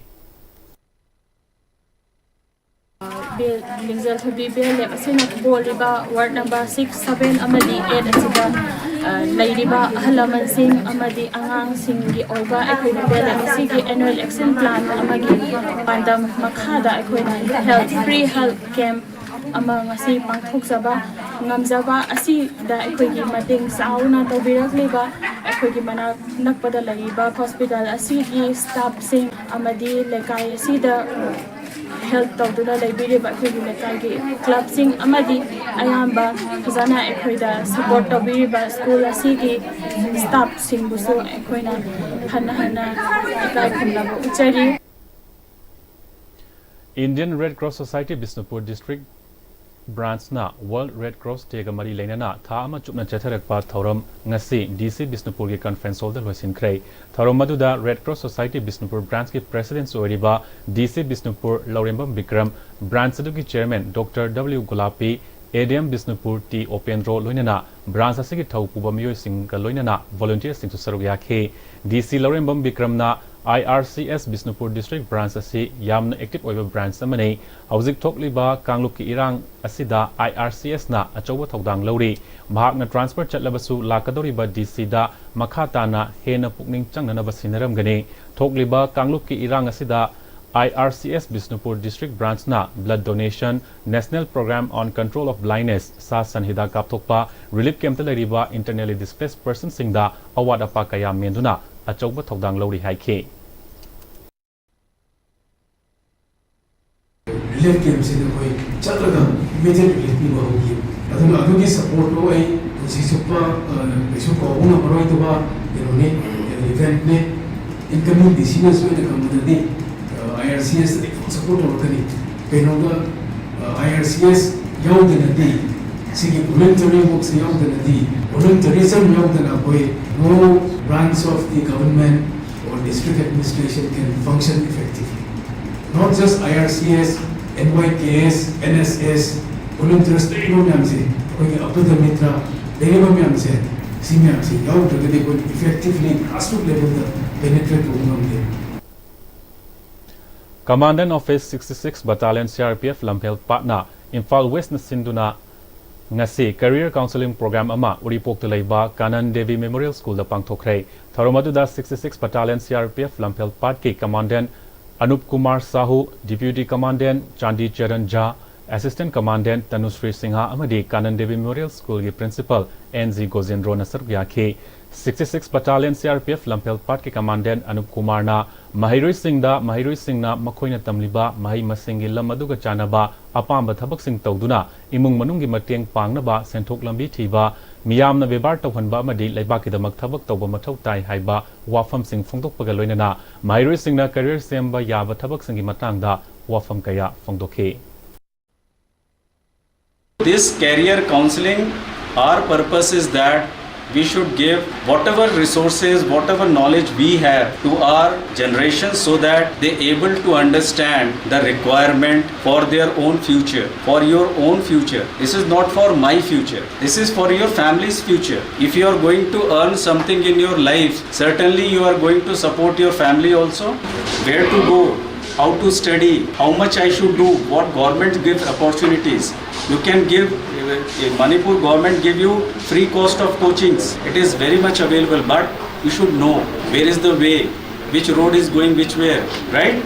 ꯕꯦꯜ, ꯂꯤꯡꯖꯦꯜ ꯊꯣꯏꯕꯤ B L F ꯑꯁꯤꯅ ꯄꯣꯜꯂꯤꯕ ward number six, seven ꯑꯃꯗꯤ eight ꯑꯁꯤꯗ, ꯑ, ꯂꯩꯔꯤꯕ ꯑꯍꯜ ꯂꯃꯟꯁꯤꯡ ꯑꯃꯗꯤ ꯑꯉꯥꯡꯁꯤꯡꯒꯤ ꯑꯣꯏꯕ ꯑꯩꯈꯣꯏꯒꯤ B L F ꯑꯁꯤꯒꯤ annual action plan ꯑꯃꯒꯤ ꯄꯥꯟꯗꯝ ꯃꯈꯥꯗ ꯑꯩꯈꯣꯏꯅ health, free health camp ꯑꯃ ꯉꯁꯤ ꯄꯥꯡꯊꯣꯛꯆꯕ ꯉꯝꯖꯕ ꯑꯁꯤꯗ ꯑꯩꯈꯣꯏꯒꯤ ꯃꯇꯦꯡ ꯆꯥꯎꯅ ꯇꯧꯕꯤꯔꯛꯂꯤꯕ ꯑꯩꯈꯣꯏꯒꯤ ꯃꯅꯥꯛ ꯅꯛꯄꯗ ꯂꯩꯔꯤꯕ hospital ꯑꯁꯤꯒꯤ staffꯁꯤꯡ ꯑꯃꯗꯤ ꯂꯩꯀꯥꯏ ꯑꯁꯤꯗ ꯍꯦꯜꯞ ꯇꯧꯗꯨꯅ ꯂꯩꯕꯤꯔꯤꯕ ꯑꯩꯈꯣꯏꯒꯤ ꯂꯩꯀꯥꯏꯒꯤ ꯀ꯭ꯂꯕꯁꯤꯡ ꯑꯃꯗꯤ ꯑꯌꯥꯝꯕ ꯐꯖꯅ ꯑꯩꯈꯣꯏꯗ ꯁꯄꯣꯔꯠ ꯇꯧꯕꯤꯔꯤꯕ ꯁ꯭ꯀꯨꯜ ꯑꯁꯤꯒꯤ ꯁ꯭ꯇꯥꯐꯁꯤꯡꯕꯨꯁꯨ ꯑꯩꯈꯣꯏꯅ ꯍꯟꯅ ꯍꯟꯅ ꯏꯀꯥꯏ ꯈꯨꯝꯅꯕ ꯎꯠꯆꯔꯤ꯫ Indian Red Cross Society Bishnupur District Branch ꯅ World Red Cross Day ꯒ ꯃꯔꯤ ꯂꯩꯅꯅ ꯊꯥ ꯑꯃ ꯆꯨꯞꯅ ꯆꯠꯊꯔꯛꯄ ꯊꯧꯔꯝ ꯉꯁꯤ D C ꯕꯤꯁꯅꯨꯄꯨꯔꯒꯤ conference hall ꯗ ꯂꯣꯏꯁꯤꯟꯈ꯭ꯔꯦ꯫ ꯊꯧꯔꯝ ꯑꯗꯨꯗ Red Cross Society Bishnupur branch ꯀꯤ president ꯑꯣꯏꯔꯤꯕ D C Bishnupur Lourembam Bikram, branch ꯑꯗꯨꯒꯤ chairman Doctor W Gulapi, A D M Bishnupur T Opendro ꯂꯣꯏꯅꯅ branch ꯑꯁꯤꯒꯤ ꯊꯧ ꯄꯨꯕ ꯃꯤꯑꯣꯏꯁꯤꯡꯒ ꯂꯣꯏꯅꯅ volunteer ꯁꯤꯡꯁꯨ ꯁꯔꯨꯛ ꯌꯥꯈꯤ꯫ D C Laurembam ꯕꯤꯀ꯭ꯔꯝꯅ I R C S Bishnupur district branch ꯑꯁꯤ ꯌꯥꯝꯅ active ꯑꯣꯏꯕ branch ꯑꯃꯅꯤ꯫ ꯍꯧꯖꯤꯛ ꯊꯣꯛꯂꯤꯕ ꯀꯥꯡꯂꯨꯞꯀꯤ ꯏꯔꯥꯡ ꯑꯁꯤꯗ I R C S ꯅ ꯑꯆꯧꯕ ꯊꯧꯗꯥꯡ ꯂꯧꯔꯤ꯫ ꯃꯍꯥꯛꯅ transfer ꯆꯠꯂꯕꯁꯨ ꯂꯥꯛꯀꯗꯧꯔꯤꯕ D C ꯗ ꯃꯈꯥ ꯇꯥꯅ ꯍꯦꯟꯅ ꯄꯨꯛꯅꯤꯡ ꯆꯪꯅꯅꯕ ꯁꯤꯟꯅꯔꯝꯒꯅꯤ꯫ ꯊꯣꯛꯂꯤꯕ ꯀꯥꯡꯂꯨꯞꯀꯤ ꯏꯔꯥꯡ ꯑꯁꯤꯗ I R C S Bishnupur district branch ꯅ blood donation, National Program on Control of Blindness, ꯁꯥ ꯁꯟ ꯍꯤꯗꯥꯛ ꯀꯥꯞꯊꯣꯛꯄ, relief camp ꯇ ꯂꯩꯔꯤꯕ internally displaced person ꯁꯤꯡꯗ ꯑꯋꯥꯠ ꯑꯄꯥ ꯀꯌꯥ ꯃꯦꯟꯗꯨꯅ ꯑꯆꯧꯕ ꯊꯧꯗꯥꯡ ꯂꯧꯔꯤ ꯍꯥꯏꯈꯤ꯫ Relief camp ꯁꯤꯗ ꯑꯩꯈꯣꯏ ꯆꯠꯂꯒ immediate relief ꯄꯤꯕ ꯍꯧꯈꯤ꯫ ꯑꯗꯨꯅ ꯑꯗꯨꯒꯤ support ꯇꯣ ꯑꯩ ꯄꯨꯟꯁꯤ ꯆꯨꯞꯄ, ꯑ, ꯀꯩꯁꯨ ꯀꯥꯎꯕ ꯉꯝꯃꯔꯣꯏꯗꯕ ꯀꯩꯅꯣꯅꯤ, event ꯅꯤ꯫ Incoming D C ꯅꯁꯨ ꯑꯩꯅ ꯈꯪꯕꯗꯗꯤ, ꯑ, I R C S ꯇꯗꯤ full support ꯇꯧꯔꯛꯀꯅꯤ꯫ ꯀꯩꯅꯣꯒ, ꯑ, I R C S ꯌꯥꯎꯗꯅꯗꯤ, ꯁꯤꯒꯤ voluntary work ꯁꯤ ꯌꯥꯎꯗꯅꯗꯤ, volunteerism ꯌꯥꯎꯗꯅ ꯑꯩꯈꯣꯏ no branch of the government or district administration can function effectively. Not just I R C S, N Y K S, N S S, volunteers ꯂꯩꯔꯤꯕ ꯃꯌꯥꯝꯁꯦ, ꯑꯩꯈꯣꯏꯒꯤ ꯑꯄꯗ metre ꯂꯩꯔꯤꯕ ꯃꯌꯥꯝꯁꯦ, ꯁꯤ ꯃꯌꯥꯝꯁꯦ ꯌꯥꯎꯗ꯭ꯔꯒꯗꯤ ꯑꯩꯈꯣꯏ effectively grassroot level ꯗ penetrate ꯇꯧꯕ ꯉꯝꯗꯦ꯫ Commandant Office sixty six Battalion C R P F ꯂꯝꯐꯦꯜ ꯄꯥꯠꯅ ꯏꯝꯐꯥꯜ West ꯅ ꯁꯤꯟꯗꯨꯅ ꯉꯁꯤ career counselling program ꯑꯃ ꯎꯔꯤꯄꯣꯛꯇ ꯂꯩꯕ ꯀꯥꯅꯟ ꯗꯦꯕꯤ Memorial School ꯗ ꯄꯥꯡꯊꯣꯛꯈ꯭ꯔꯦ꯫ ꯊꯧꯔꯝ ꯑꯗꯨꯗ sixty six Battalion C R P F ꯂꯝꯐꯦꯜ ꯄꯥꯠꯀꯤ Commandant Anup Kumar Shahu, Deputy Commandant ꯆꯥꯟꯗꯤ Charan ꯖꯥ, Assistant Commandant ꯇꯅꯨꯁ꯭ꯔꯤ ꯁꯤꯡꯍ ꯑꯃꯗꯤ ꯀꯥꯅꯟ ꯗꯦꯕꯤ ꯃꯦꯃꯣꯔꯤꯌꯦꯜ ꯁ꯭ꯀꯨꯜꯒꯤ ꯄ꯭ꯔꯤꯟꯁꯤꯄꯜ ꯑꯦꯟ ꯖꯤ ꯒꯣꯖꯦꯟꯗ꯭ꯔꯣꯅ ꯁꯔꯨꯛ ꯌꯥꯈꯤ꯫ Sixty six Battalion C R P F ꯂꯝꯐꯦꯜ ꯄꯥꯠꯀꯤ ꯀꯃꯥꯟꯗꯦꯟ ꯑꯅꯨꯞ ꯀꯨꯃꯥꯔꯅ ꯃꯍꯩꯔꯣꯏꯁꯤꯡꯗ ꯃꯍꯩꯔꯣꯏꯁꯤꯡꯅ ꯃꯈꯣꯏꯅ ꯇꯝꯂꯤꯕ ꯃꯍꯩ ꯃꯁꯤꯡꯒꯤ ꯂꯝ ꯑꯗꯨꯒ ꯆꯥꯟꯅꯕ ꯑꯄꯥꯝꯕ ꯊꯕꯛꯁꯤꯡ ꯇꯧꯗꯨꯅ ꯏꯃꯨꯡ ꯃꯅꯨꯡꯒꯤ ꯃꯇꯦꯡ ꯄꯥꯡꯅꯕ ꯁꯦꯟꯊꯣꯛ ꯂꯝꯕꯤ ꯊꯤꯕ, ꯃꯤꯌꯥꯝꯅ ꯕꯦꯕꯥꯔ ꯇꯧꯍꯟꯕ ꯑꯃꯗꯤ ꯂꯩꯕꯥꯛꯀꯤꯗꯃꯛ ꯊꯕꯛ ꯇꯧꯕ ꯃꯊꯧ ꯇꯥꯏ ꯍꯥꯏꯕ ꯋꯥꯐꯝꯁꯤꯡ ꯐꯣꯡꯗꯣꯛꯄꯒ ꯂꯣꯏꯅꯅ ꯃꯍꯩꯔꯣꯏꯁꯤꯡꯅ career ꯁꯦꯝꯕ ꯌꯥꯕ ꯊꯕꯛꯁꯤꯡꯒꯤ ꯃꯇꯥꯡꯗ ꯋꯥꯐꯝ ꯀꯌꯥ ꯐꯣꯡꯗꯣꯛꯈꯤ꯫ This career counseling, our purpose is that we should give whatever resources, whatever knowledge we have to our generation so that they able to understand the requirement for their own future, for your own future. This is not for my future. This is for your family's future. If you are going to earn something in your life, certainly you are going to support your family also. Where to go? How to study? How much I should do? What government gives opportunities? You can give, uh, Manipur government give you free cost of coachings. It is very much available, but you should know where is the way, which road is going which way, right?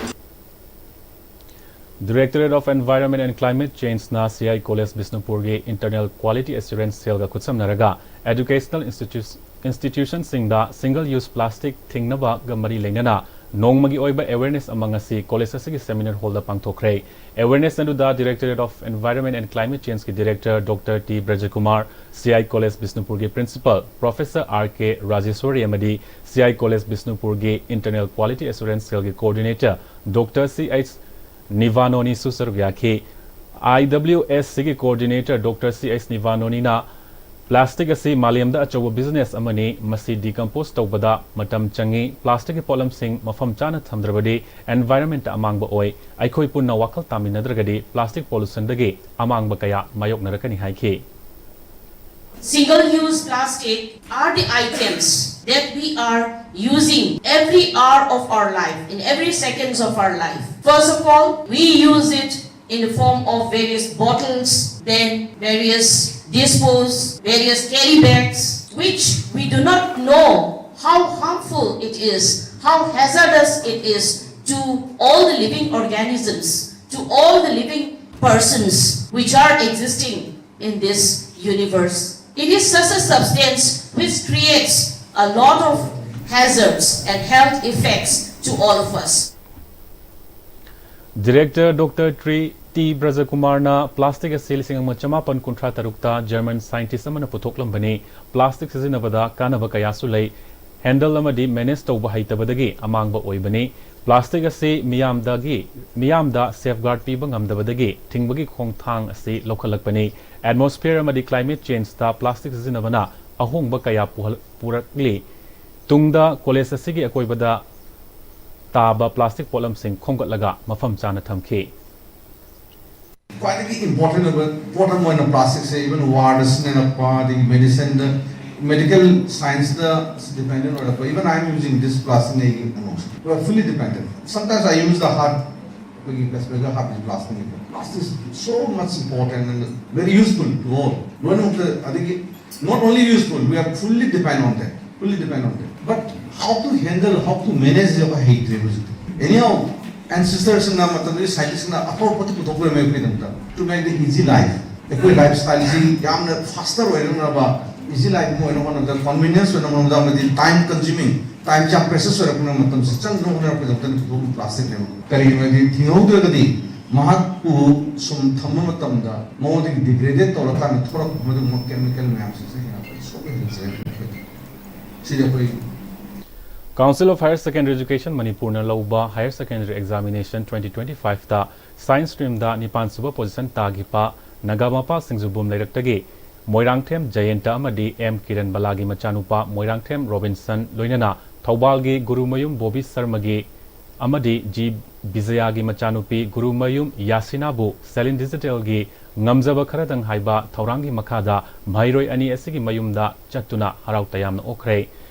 Directorate of Environment and Climate Change ꯅ C I College ꯕꯤꯁꯅꯨꯄꯨꯔꯒꯤ Internal Quality Assurance Cell ꯒ ꯈꯨꯠꯁꯝꯅꯔꯒ educational institu-, institution ꯁꯤꯡꯗ single use plastic ꯊꯤꯡꯅꯕꯒ ꯃꯔꯤ ꯂꯩꯅꯅ ꯅꯣꯡꯃꯒꯤ ꯑꯣꯏꯕ awareness ꯑꯃ ꯉꯁꯤ college ꯑꯁꯤꯒꯤ seminar hall ꯗ ꯄꯥꯡꯊꯣꯛꯈ꯭ꯔꯦ꯫ Awareness ꯑꯗꯨꯗ Directorate of Environment and Climate Change ꯀꯤ Director Doctor T ꯕ꯭ꯔꯖꯀꯨꯃꯥꯔ, C I College ꯕꯤꯁꯅꯨꯄꯨꯔꯒꯤ Principal Professor R K ꯔꯥꯖꯦꯁ꯭ꯋꯔꯤ ꯑꯃꯗꯤ C I College ꯕꯤꯁꯅꯨꯄꯨꯔꯒꯤ Internal Quality Assurance Cell ꯒꯤ Coordinator Doctor C H ꯅꯤꯚꯥꯅꯣꯅꯤꯁꯨ ꯁꯔꯨꯛ ꯌꯥꯈꯤ꯫ I W S C ꯒꯤ Coordinator Doctor C H ꯅꯤꯚꯥꯅꯣꯅꯤꯅ plastic ꯑꯁꯤ ꯃꯥꯂꯦꯝꯗ ꯑꯆꯧꯕ business ꯑꯃꯅꯤ, ꯃꯁꯤ decompose ꯇꯧꯕꯗ ꯃꯇꯝ ꯆꯪꯏ, plastic ꯀꯤ ꯄꯣꯠꯂꯝꯁꯤꯡ ꯃꯐꯝ ꯆꯥꯅ ꯊꯝꯗ꯭ꯔꯕꯗꯤ environment ꯇ ꯑꯃꯥꯡꯕ ꯑꯣꯏ, ꯑꯩꯈꯣꯏ ꯄꯨꯟꯅ ꯋꯥꯈꯜ ꯇꯥꯃꯤꯟꯅꯗ꯭ꯔꯒꯗꯤ plastic pollution ꯗꯒꯤ ꯑꯃꯥꯡꯕ ꯀꯌꯥ ꯃꯥꯌꯣꯛꯅꯔꯛꯀꯅꯤ ꯍꯥꯏꯈꯤ꯫ Single use plastic are the items that we are using every hour of our life, in every seconds of our life. First of all, we use it in the form of various bottles, then various dispos, various carry bags, which we do not know how harmful it is, how hazardous it is to all the living organisms, to all the living persons which are existing in this universe. It is such a substance which creates a lot of hazards and health effects to all of us. Director Doctor Tri T Brajakumarꯅ plastic ꯑꯁꯤ ꯂꯤꯁꯤꯡ ꯑꯃ ꯆꯃꯥꯄꯟ ꯀꯨꯟꯊ꯭ꯔꯥ ꯇꯔꯨꯛꯇ German scientist ꯑꯃꯅ ꯄꯨꯊꯣꯛꯂꯝꯕꯅꯤ꯫ Plastic ꯁꯤꯖꯤꯟꯅꯕꯗ ꯀꯥꯟꯅꯕ ꯀꯌꯥꯁꯨ ꯂꯩ꯫ Handle ꯑꯃꯗꯤ manage ꯇꯧꯕ ꯍꯩꯇꯕꯗꯒꯤ ꯑꯃꯥꯡꯕ ꯑꯣꯏꯕꯅꯤ꯫ Plastic ꯑꯁꯤ ꯃꯤꯌꯥꯝꯗꯒꯤ ꯃꯤꯌꯥꯝꯗ safeguard ꯄꯤꯕ ꯉꯝꯗꯕꯗꯒꯤ ꯊꯤꯡꯕꯒꯤ ꯈꯣꯡꯊꯥꯡ ꯑꯁꯤ ꯂꯧꯈꯠꯂꯛꯄꯅꯤ꯫ Atmosphere ꯑꯃꯗꯤ climate changeꯇ plastic ꯁꯤꯖꯤꯟꯅꯕꯅ ꯑꯍꯣꯡꯕ ꯀꯌꯥ ꯄꯨꯍꯜ- ꯄꯨꯔꯛꯂꯤ꯫ ꯇꯨꯡꯗ college ꯑꯁꯤꯒꯤ ꯑꯀꯣꯏꯕꯗ ꯇꯥꯕ plastic ꯄꯣꯠꯂꯝꯁꯤꯡ ꯈꯣꯝꯒꯠꯂꯒ ꯃꯐꯝ ꯆꯥꯅ ꯊꯝꯈꯤ꯫ ꯈ꯭ꯋꯥꯏꯗꯒꯤ important ꯑꯣꯏꯕ ꯄꯣꯠ ꯑꯃ ꯑꯣꯏꯅ plasticꯁꯦ even warꯗ ꯁꯤꯖꯤꯟꯅꯔꯛꯄ ꯑꯗꯒꯤ medicineꯗ medical scienceꯗ dependent ꯑꯣꯏꯔꯛꯄ even I am using this plastic ꯑꯩꯒꯤ ꯑꯅꯧꯕ we are fully dependent sometimes I use the hard ꯑꯩꯈꯣꯏꯒꯤ plastic hard plastic plastic is so much important and very useful to all ꯂꯣꯏꯅꯃꯛꯇ ꯑꯗꯒꯤ not only useful we are fully depend on that fully depend on that but how to handle how to manage ꯑꯩꯈꯣꯏ ꯍꯩꯇ꯭ꯔꯦ ꯍꯧꯖꯤꯛꯇꯤ anyhow ancestorꯁꯤꯡꯅ ꯃꯇꯝꯗꯨꯒꯤ scientistꯁꯤꯡꯅ ꯑꯐꯕ ꯄꯣꯠꯇꯤ ꯄꯨꯊꯣꯛꯄꯤꯔꯝꯃꯦ ꯑꯩꯈꯣꯏꯒꯤꯗꯃꯛꯇ to make the easy life ꯑꯩꯈꯣꯏ lifestyleꯁꯤ ꯌꯥꯝꯅ faster ꯑꯣꯏꯔꯛꯅꯕ easy life ꯑꯃ ꯑꯣꯏꯅꯕ ꯍꯣꯠꯅꯕꯗ convenience ꯑꯣꯏꯅꯕ ꯍꯣꯠꯅꯕꯗ ꯑꯃꯗꯤ time consuming timeꯁꯤ ꯌꯥꯝ precious ꯑꯣꯏꯔꯛꯄꯅ ꯃꯇꯝꯁꯤ ꯆꯪꯗꯅꯕ ꯍꯣꯠꯅꯔꯛꯄꯒꯤꯗꯃꯛꯇ ꯄꯨꯊꯣꯛꯄ plasticꯅꯦꯕ ꯀꯔꯤꯒꯤꯅꯣ ꯍꯥꯏꯗꯤ ꯊꯤꯡꯍꯧꯗ꯭ꯔꯒꯗꯤ ꯃꯍꯥꯛꯄꯨ ꯁꯨꯝ ꯊꯝꯕ ꯃꯇꯝꯗ ꯃꯉꯣꯟꯗꯒꯤ degraded ꯇꯧꯔꯀꯥꯟꯗ ꯊꯣꯛꯂꯛꯄ ꯃꯗꯨꯒꯨꯝꯕ chemical ꯃꯌꯥꯝꯁꯤꯡꯁꯦ ꯍꯦꯟꯅ ꯁꯣꯛꯍꯟꯖꯔꯦ ꯁꯤꯗꯤ ꯑꯩꯈꯣꯏ Council of Higher Secondary Education ꯃꯅꯤꯄꯨꯔꯅ ꯂꯧꯕ Higher Secondary Examination twenty twenty fiveꯇ Science streamꯗ ꯅꯤꯄꯥꯟ ꯁꯨꯕ position ꯇꯥꯈꯤꯕ ꯅꯒꯥꯃꯄꯥꯜ ꯁꯤꯡꯖꯨꯕꯨꯝ ꯂꯩꯔꯛꯇꯒꯤ ꯃꯣꯏꯔꯥꯡꯊꯦꯝ ꯖꯌꯦꯟꯇ ꯑꯃꯗꯤ ꯑꯦꯝ ꯀꯤꯔꯟ ꯕꯂꯥꯒꯤ ꯃꯆꯥꯅꯨꯄꯥ ꯃꯣꯏꯔꯥꯡꯊꯦꯝ ꯔꯣꯕꯤꯟꯁꯟ ꯂꯣꯏꯅꯅ ꯊꯧꯕꯥꯜꯒꯤ ꯒꯨꯔꯨꯃꯌꯨꯝ ꯕꯣꯕꯤ ꯁꯔꯃꯒꯤ ꯑꯃꯗꯤ ꯖꯤ ꯕꯤꯖꯌꯥꯒꯤ ꯃꯆꯥꯅꯨꯄꯤ ꯒꯨꯔꯨꯃꯌꯨꯝ ꯌꯥꯁꯤꯅꯥꯕꯨ ꯁꯦꯂꯤꯟ ꯗꯤꯖꯤꯇꯦꯜꯒꯤ ꯉꯝꯖꯕ ꯈꯔꯗꯪ ꯍꯥꯏꯕ ꯊꯧꯔꯥꯡꯒꯤ ꯃꯈꯥꯗ ꯃꯍꯩꯔꯣꯏ ꯑꯅꯤ ꯑꯁꯤꯒꯤ ꯃꯌꯨꯝꯗ ꯆꯠꯇꯨꯅ ꯍꯔꯥꯎ ꯇꯌꯥꯝꯅ ꯑꯣꯛꯈ꯭ꯔꯦ꯫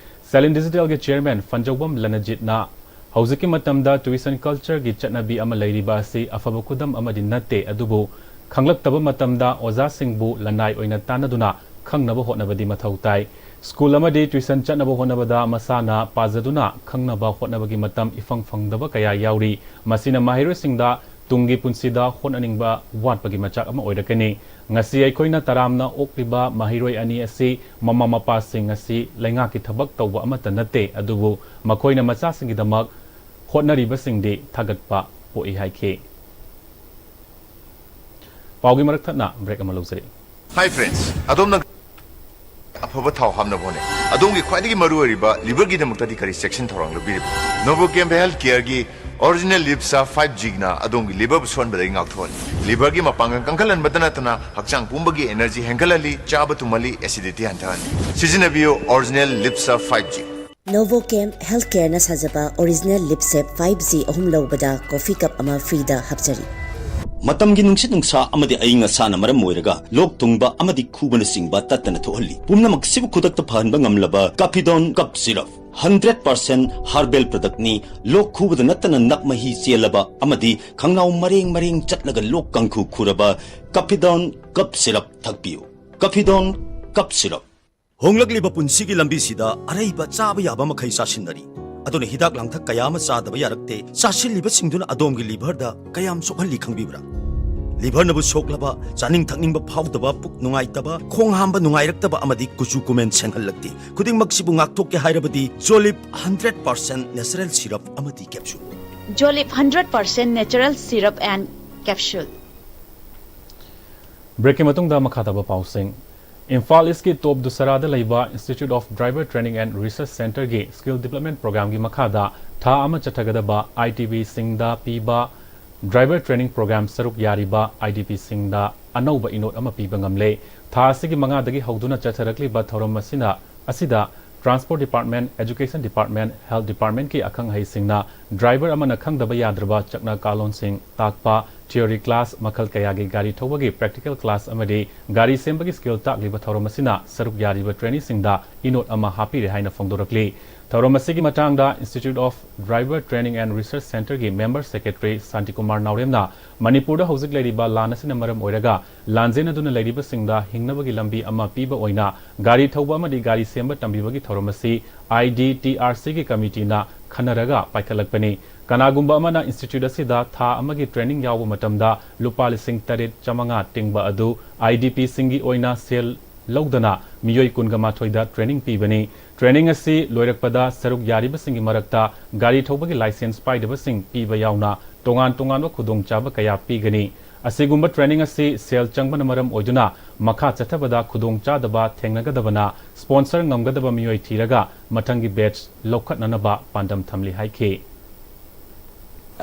ꯁꯦꯂꯤꯟ ꯗꯤꯖꯤꯇꯦꯜꯒꯤ chairman ꯐꯟꯖꯧꯕꯝ ꯂꯅꯖꯤꯠꯅ ꯍꯧꯖꯤꯛꯀꯤ ꯃꯇꯝꯗ tuition cultureꯒꯤ ꯆꯠꯅꯕꯤ ꯑꯃ ꯂꯩꯔꯤꯕ ꯑꯁꯤ ꯑꯐꯕ ꯈꯨꯗꯝ ꯑꯃꯗꯤ ꯅꯠꯇꯦ, ꯑꯗꯨꯕꯨ ꯈꯪꯂꯛꯇꯕ ꯃꯇꯝꯗ ꯑꯣꯖꯥꯁꯤꯡꯕꯨ ꯂꯅꯥꯏ ꯑꯣꯏꯅ ꯇꯥꯟꯅꯗꯨꯅ ꯈꯪꯅꯕ ꯍꯣꯠꯅꯕꯗꯤ ꯃꯊꯧ ꯇꯥꯏ꯫ ꯁ꯭ꯀꯨꯜ ꯑꯃꯗꯤ tuition ꯆꯠꯅꯕ ꯍꯣꯠꯅꯕꯗ ꯃꯁꯥꯅ ꯄꯥꯖꯗꯨꯅ ꯈꯪꯅꯕ ꯍꯣꯠꯅꯕꯒꯤ ꯃꯇꯝ ꯏꯐꯪ ꯐꯪꯗꯕ ꯀꯌꯥ ꯌꯥꯎꯔꯤ꯫ ꯃꯁꯤꯅ ꯃꯍꯩꯔꯣꯏꯁꯤꯡꯗ ꯇꯨꯡꯒꯤ ꯄꯨꯟꯁꯤꯗ ꯍꯣꯠꯅꯅꯤꯡꯕ ꯋꯥꯠꯄꯒꯤ ꯃꯆꯥꯛ ꯑꯃ ꯑꯣꯏꯔꯛꯀꯅꯤ꯫ ꯉꯁꯤ ꯑꯩꯈꯣꯏꯅ ꯇꯔꯥꯝꯅ ꯑꯣꯛꯂꯤꯕ ꯃꯍꯩꯔꯣꯏ ꯑꯅꯤ ꯑꯁꯤ ꯃꯃꯥ ꯃꯄꯥꯁꯤꯡ ꯑꯁꯤ ꯂꯩꯉꯥꯛꯀꯤ ꯊꯕꯛ ꯇꯧꯕ ꯑꯃꯠꯇ ꯅꯠꯇꯦ, ꯑꯗꯨꯕꯨ ꯃꯈꯣꯏꯅ ꯃꯆꯥꯁꯤꯡꯒꯤꯗꯃꯛ ꯍꯣꯠꯅꯔꯤꯕꯁꯤꯡꯗꯤ ꯊꯥꯒꯠꯄ ꯄꯣꯛꯏ ꯍꯥꯏꯈꯤ꯫ ꯄꯥꯎꯒꯤ ꯃꯔꯛ ꯊꯠꯅ break ꯑꯃ ꯂꯧꯖꯔꯤ꯫ Hi friends, ꯑꯗꯣꯝꯅ ꯑꯐꯕ ꯊꯥꯎ ꯍꯥꯞꯅꯕ ꯍꯣꯠꯅꯩ꯫ ꯑꯗꯣꯝꯒꯤ ꯈ꯭ꯋꯥꯏꯗꯒꯤ ꯃꯔꯨꯑꯣꯏꯔꯤꯕ liverꯒꯤꯗꯃꯛꯇꯗꯤ ꯀꯔꯤ ꯆꯦꯛꯁꯤꯟ ꯊꯧꯔꯥꯡ ꯂꯧꯕꯤꯔꯤꯕ? Novochem Health Careꯒꯤ Original Lipsa five Gꯅ ꯑꯗꯣꯝꯒꯤ liverꯕꯨ ꯁꯣꯟꯕꯗꯒꯤ ꯉꯥꯛꯊꯣꯛꯍꯜꯂꯤ꯫ Liverꯒꯤ ꯃꯄꯥꯡꯒꯜ ꯀꯟꯈꯠꯍꯟꯕꯇ ꯅꯠꯇꯅ ꯍꯛꯆꯥꯡ ꯄꯨꯝꯕꯒꯤ energy ꯍꯦꯟꯒꯠꯍꯜꯂꯤ, ꯆꯥꯕ ꯇꯨꯝꯍꯜꯂꯤ, acidity ꯍꯟꯊꯍꯜꯂꯤ꯫ ꯁꯤꯖꯤꯟꯅꯕꯤꯌꯨ Original Lipsa five G꯫ Novochem Healthcareꯅ ꯁꯥꯖꯕ Original Lipsep five G ꯑꯍꯨꯝ ꯂꯧꯕꯗ coffee cup ꯑꯃ freeꯗ ꯍꯥꯞꯆꯔꯤ꯫ ꯃꯇꯝꯒꯤ ꯅꯨꯡꯁꯤꯠ ꯅꯨꯡꯁꯥ ꯑꯃꯗꯤ ꯑꯏꯪ ꯑꯁꯥꯅ ꯃꯔꯝ ꯑꯣꯏꯔꯒ ꯂꯣꯛ ꯊꯨꯡꯕ ꯑꯃꯗꯤ ꯈꯨꯕꯅꯆꯤꯡꯕ ꯇꯠꯇꯅ ꯊꯣꯛꯍꯜꯂꯤ꯫ ꯄꯨꯝꯅꯃꯛꯁꯤꯕꯨ ꯈꯨꯗꯛꯇ ꯐꯍꯟꯕ ꯉꯝꯂꯕ Capidone Cup Syrup, hundred percent herbal productꯅꯤ꯫ ꯂꯣꯛ ꯈꯨꯕꯗ ꯅꯠꯇꯅ ꯅꯞ ꯃꯍꯤ ꯆꯦꯜꯂꯕ ꯑꯃꯗꯤ ꯈꯪꯅꯥꯎ ꯃꯔꯦꯡ ꯃꯔꯦꯡ ꯆꯠꯂꯒ ꯂꯣꯛ ꯀꯥꯡꯈꯨ ꯈꯨꯔꯕ Capidone Cup Syrup ꯊꯛꯄꯤꯌꯨ꯫ Capidone Cup Syrup꯫ ꯍꯣꯡꯂꯛꯂꯤꯕ ꯄꯨꯟꯁꯤꯒꯤ ꯂꯝꯕꯤꯁꯤꯗ ꯑꯔꯩꯕ ꯆꯥꯕ ꯌꯥꯕ ꯃꯈꯩ ꯆꯥꯁꯤꯟꯅꯔꯤ꯫ ꯑꯗꯨꯅ ꯍꯤꯗꯥꯛ ꯂꯥꯡꯊꯛ ꯀꯌꯥ ꯑꯃ ꯆꯥꯗꯕ ꯌꯥꯔꯛꯇꯦ꯫ ꯆꯥꯁꯤꯜꯂꯤꯕꯁꯤꯡꯗꯨꯅ ꯑꯗꯣꯝꯒꯤ liverꯗ ꯀꯌꯥꯝ ꯁꯣꯛꯍꯜꯂꯤ ꯈꯪꯕꯤꯕ꯭ꯔꯥ? Liverꯅꯕꯨ ꯁꯣꯛꯂꯕ, ꯆꯥꯅꯤꯡ ꯊꯛꯅꯤꯡꯕ ꯐꯥꯎꯗꯕ, ꯄꯨꯛ ꯅꯨꯡꯉꯥꯏꯇꯕ, ꯈꯣꯡ ꯍꯥꯝꯕ ꯅꯨꯡꯉꯥꯏꯔꯛꯇꯕ ꯑꯃꯗꯤ ꯀꯨꯆꯨ ꯀꯨꯃꯦꯟ ꯁꯦꯡꯍꯜꯂꯛꯇꯦ꯫ ꯈꯨꯗꯤꯡꯃꯛꯁꯤꯕꯨ ꯉꯥꯛꯊꯣꯛꯀꯦ ꯍꯥꯏꯔꯕꯗꯤ Jolib hundred percent natural syrup ꯑꯃꯗꯤ capsule꯫ Jolib hundred percent natural syrup and capsule. Breakꯀꯤ ꯃꯇꯨꯡꯗ ꯃꯈꯥ ꯇꯥꯕ ꯄꯥꯎꯁꯤꯡ꯫ ꯏꯝꯐꯥꯜ ꯏꯁꯀꯤ ꯇꯣꯞ ꯗꯨꯁꯥꯔꯥꯗ ꯂꯩꯕ Institute of Driver Training and Research Centreꯒꯤ Skill Development Programmeꯒꯤ ꯃꯈꯥꯗ ꯊꯥ ꯑꯃ ꯆꯠꯊꯒꯗꯕ IDPꯁꯤꯡꯗ ꯄꯤꯕ Driver Training Programme ꯁꯔꯨꯛ ꯌꯥꯔꯤꯕ IDPꯁꯤꯡꯗ ꯑꯅꯧꯕ ꯏꯅꯣꯠ ꯑꯃ ꯄꯤꯕ ꯉꯝꯂꯦ꯫ ꯊꯥ ꯑꯁꯤꯒꯤ ꯃꯉꯥꯗꯒꯤ ꯍꯧꯗꯨꯅ ꯆꯠꯊꯔꯛꯂꯤꯕ ꯊꯧꯔꯝ ꯑꯁꯤꯅ, ꯑꯁꯤꯗ Transport Department, Education Department, Health Departmentꯀꯤ ꯑꯈꯪ ꯑꯍꯩꯁꯤꯡꯅ driver ꯑꯃꯅ ꯈꯪꯗꯕ ꯌꯥꯗ꯭ꯔꯕ ꯆꯠꯅ ꯀꯥꯡꯂꯣꯟꯁꯤꯡ ꯇꯥꯛꯄ, theory class, ꯃꯈꯜ ꯀꯌꯥꯒꯤ ꯒꯥꯔꯤ ꯊꯧꯕꯒꯤ practical class ꯑꯃꯗꯤ ꯒꯥꯔꯤ ꯁꯦꯝꯕꯒꯤ skill ꯇꯥꯛꯂꯤꯕ ꯊꯧꯔꯝ ꯑꯁꯤꯅ ꯁꯔꯨꯛ ꯌꯥꯔꯤꯕ traineeꯁꯤꯡꯗ ꯏꯅꯣꯠ ꯑꯃ ꯍꯥꯞꯄꯤꯔꯦ ꯍꯥꯏꯅ ꯐꯣꯡꯗꯣꯔꯛꯂꯤ꯫ ꯊꯧꯔꯝ ꯑꯁꯤꯒꯤ ꯃꯇꯥꯡꯗ Institute of Driver Training and Research Centreꯒꯤ Member Secretary Shantikumar ꯅꯥꯎꯔꯦꯝꯅ ꯃꯅꯤꯄꯨꯔꯗ ꯍꯧꯖꯤꯛ ꯂꯩꯔꯤꯕ ꯂꯥꯟ ꯑꯁꯤꯅ ꯃꯔꯝ ꯑꯣꯏꯔꯒ ꯂꯥꯟꯖꯦꯟꯅꯗꯨꯅ ꯂꯩꯔꯤꯕꯁꯤꯡꯗ ꯍꯤꯡꯅꯕꯒꯤ ꯂꯝꯕꯤ ꯑꯃ ꯄꯤꯕ ꯑꯣꯏꯅ ꯒꯥꯔꯤ ꯊꯧꯕ ꯑꯃꯗꯤ ꯒꯥꯔꯤ ꯁꯦꯝꯕ ꯇꯝꯕꯤꯕꯒꯤ ꯊꯧꯔꯝ ꯑꯁꯤ IDTRCꯒꯤ committeeꯅ ꯈꯟꯅꯔꯒ ꯄꯥꯏꯈꯠꯂꯛꯄꯅꯤ꯫ ꯀꯅꯥꯒꯨꯝꯕ ꯑꯃꯅ ꯏꯟꯁꯇꯤꯇ꯭ꯌꯨꯠ ꯑꯁꯤꯗ ꯊꯥ ꯑꯃꯒꯤ ꯇ꯭ꯔꯦꯅꯤꯡ ꯌꯥꯎꯕ ꯃꯇꯝꯗ ꯂꯨꯄꯥ ꯂꯤꯁꯤꯡ ꯇꯔꯦꯠ ꯆꯥꯃꯉꯥ ꯇꯤꯡꯕ ꯑꯗꯨ ꯑꯥꯏ ꯗꯤ ꯄꯤꯁꯤꯡꯒꯤ ꯑꯣꯏꯅ ꯁꯦꯜ ꯂꯧꯗꯅ ꯃꯤꯑꯣꯏ ꯀꯨꯟꯒ ꯃꯥꯊꯣꯏꯗ ꯇ꯭ꯔꯦꯅꯤꯡ ꯄꯤꯕꯅꯤ꯫ ꯇ꯭ꯔꯦꯅꯤꯡ ꯑꯁꯤ ꯂꯣꯏꯔꯛꯄꯗ ꯁꯔꯨꯛ ꯌꯥꯔꯤꯕꯁꯤꯡꯒꯤ ꯃꯔꯛꯇ ꯒꯥꯔꯤ ꯊꯧꯕꯒꯤ ꯂꯥꯏꯁꯦꯟꯁ ꯄꯥꯏꯗꯕꯁꯤꯡ ꯄꯤꯕ ꯌꯥꯎꯅ ꯇꯣꯉꯥꯟ ꯇꯣꯉꯥꯟꯕ ꯈꯨꯗꯣꯡꯆꯥꯕ ꯀꯌꯥ ꯄꯤꯒꯅꯤ꯫ ꯑꯁꯤꯒꯨꯝꯕ ꯇ꯭ꯔꯦꯅꯤꯡ ꯑꯁꯤ ꯁꯦꯜ ꯆꯪꯕꯅ ꯃꯔꯝ ꯑꯣꯏꯗꯨꯅ ꯃꯈꯥ ꯆꯠꯊꯕꯗ ꯈꯨꯗꯣꯡꯆꯥꯗꯕ ꯊꯦꯡꯅꯒꯗꯕꯅ ꯁ꯭ꯄꯣꯟꯁꯔ ꯉꯝꯒꯗꯕ ꯃꯤꯑꯣꯏ ꯊꯤꯔꯒ ꯃꯊꯪꯒꯤ ꯕꯦꯆ ꯂꯧꯈꯠꯅꯅꯕ ꯄꯥꯟꯗꯝ ꯊꯝꯂꯤ ꯍꯥꯏꯈꯤ꯫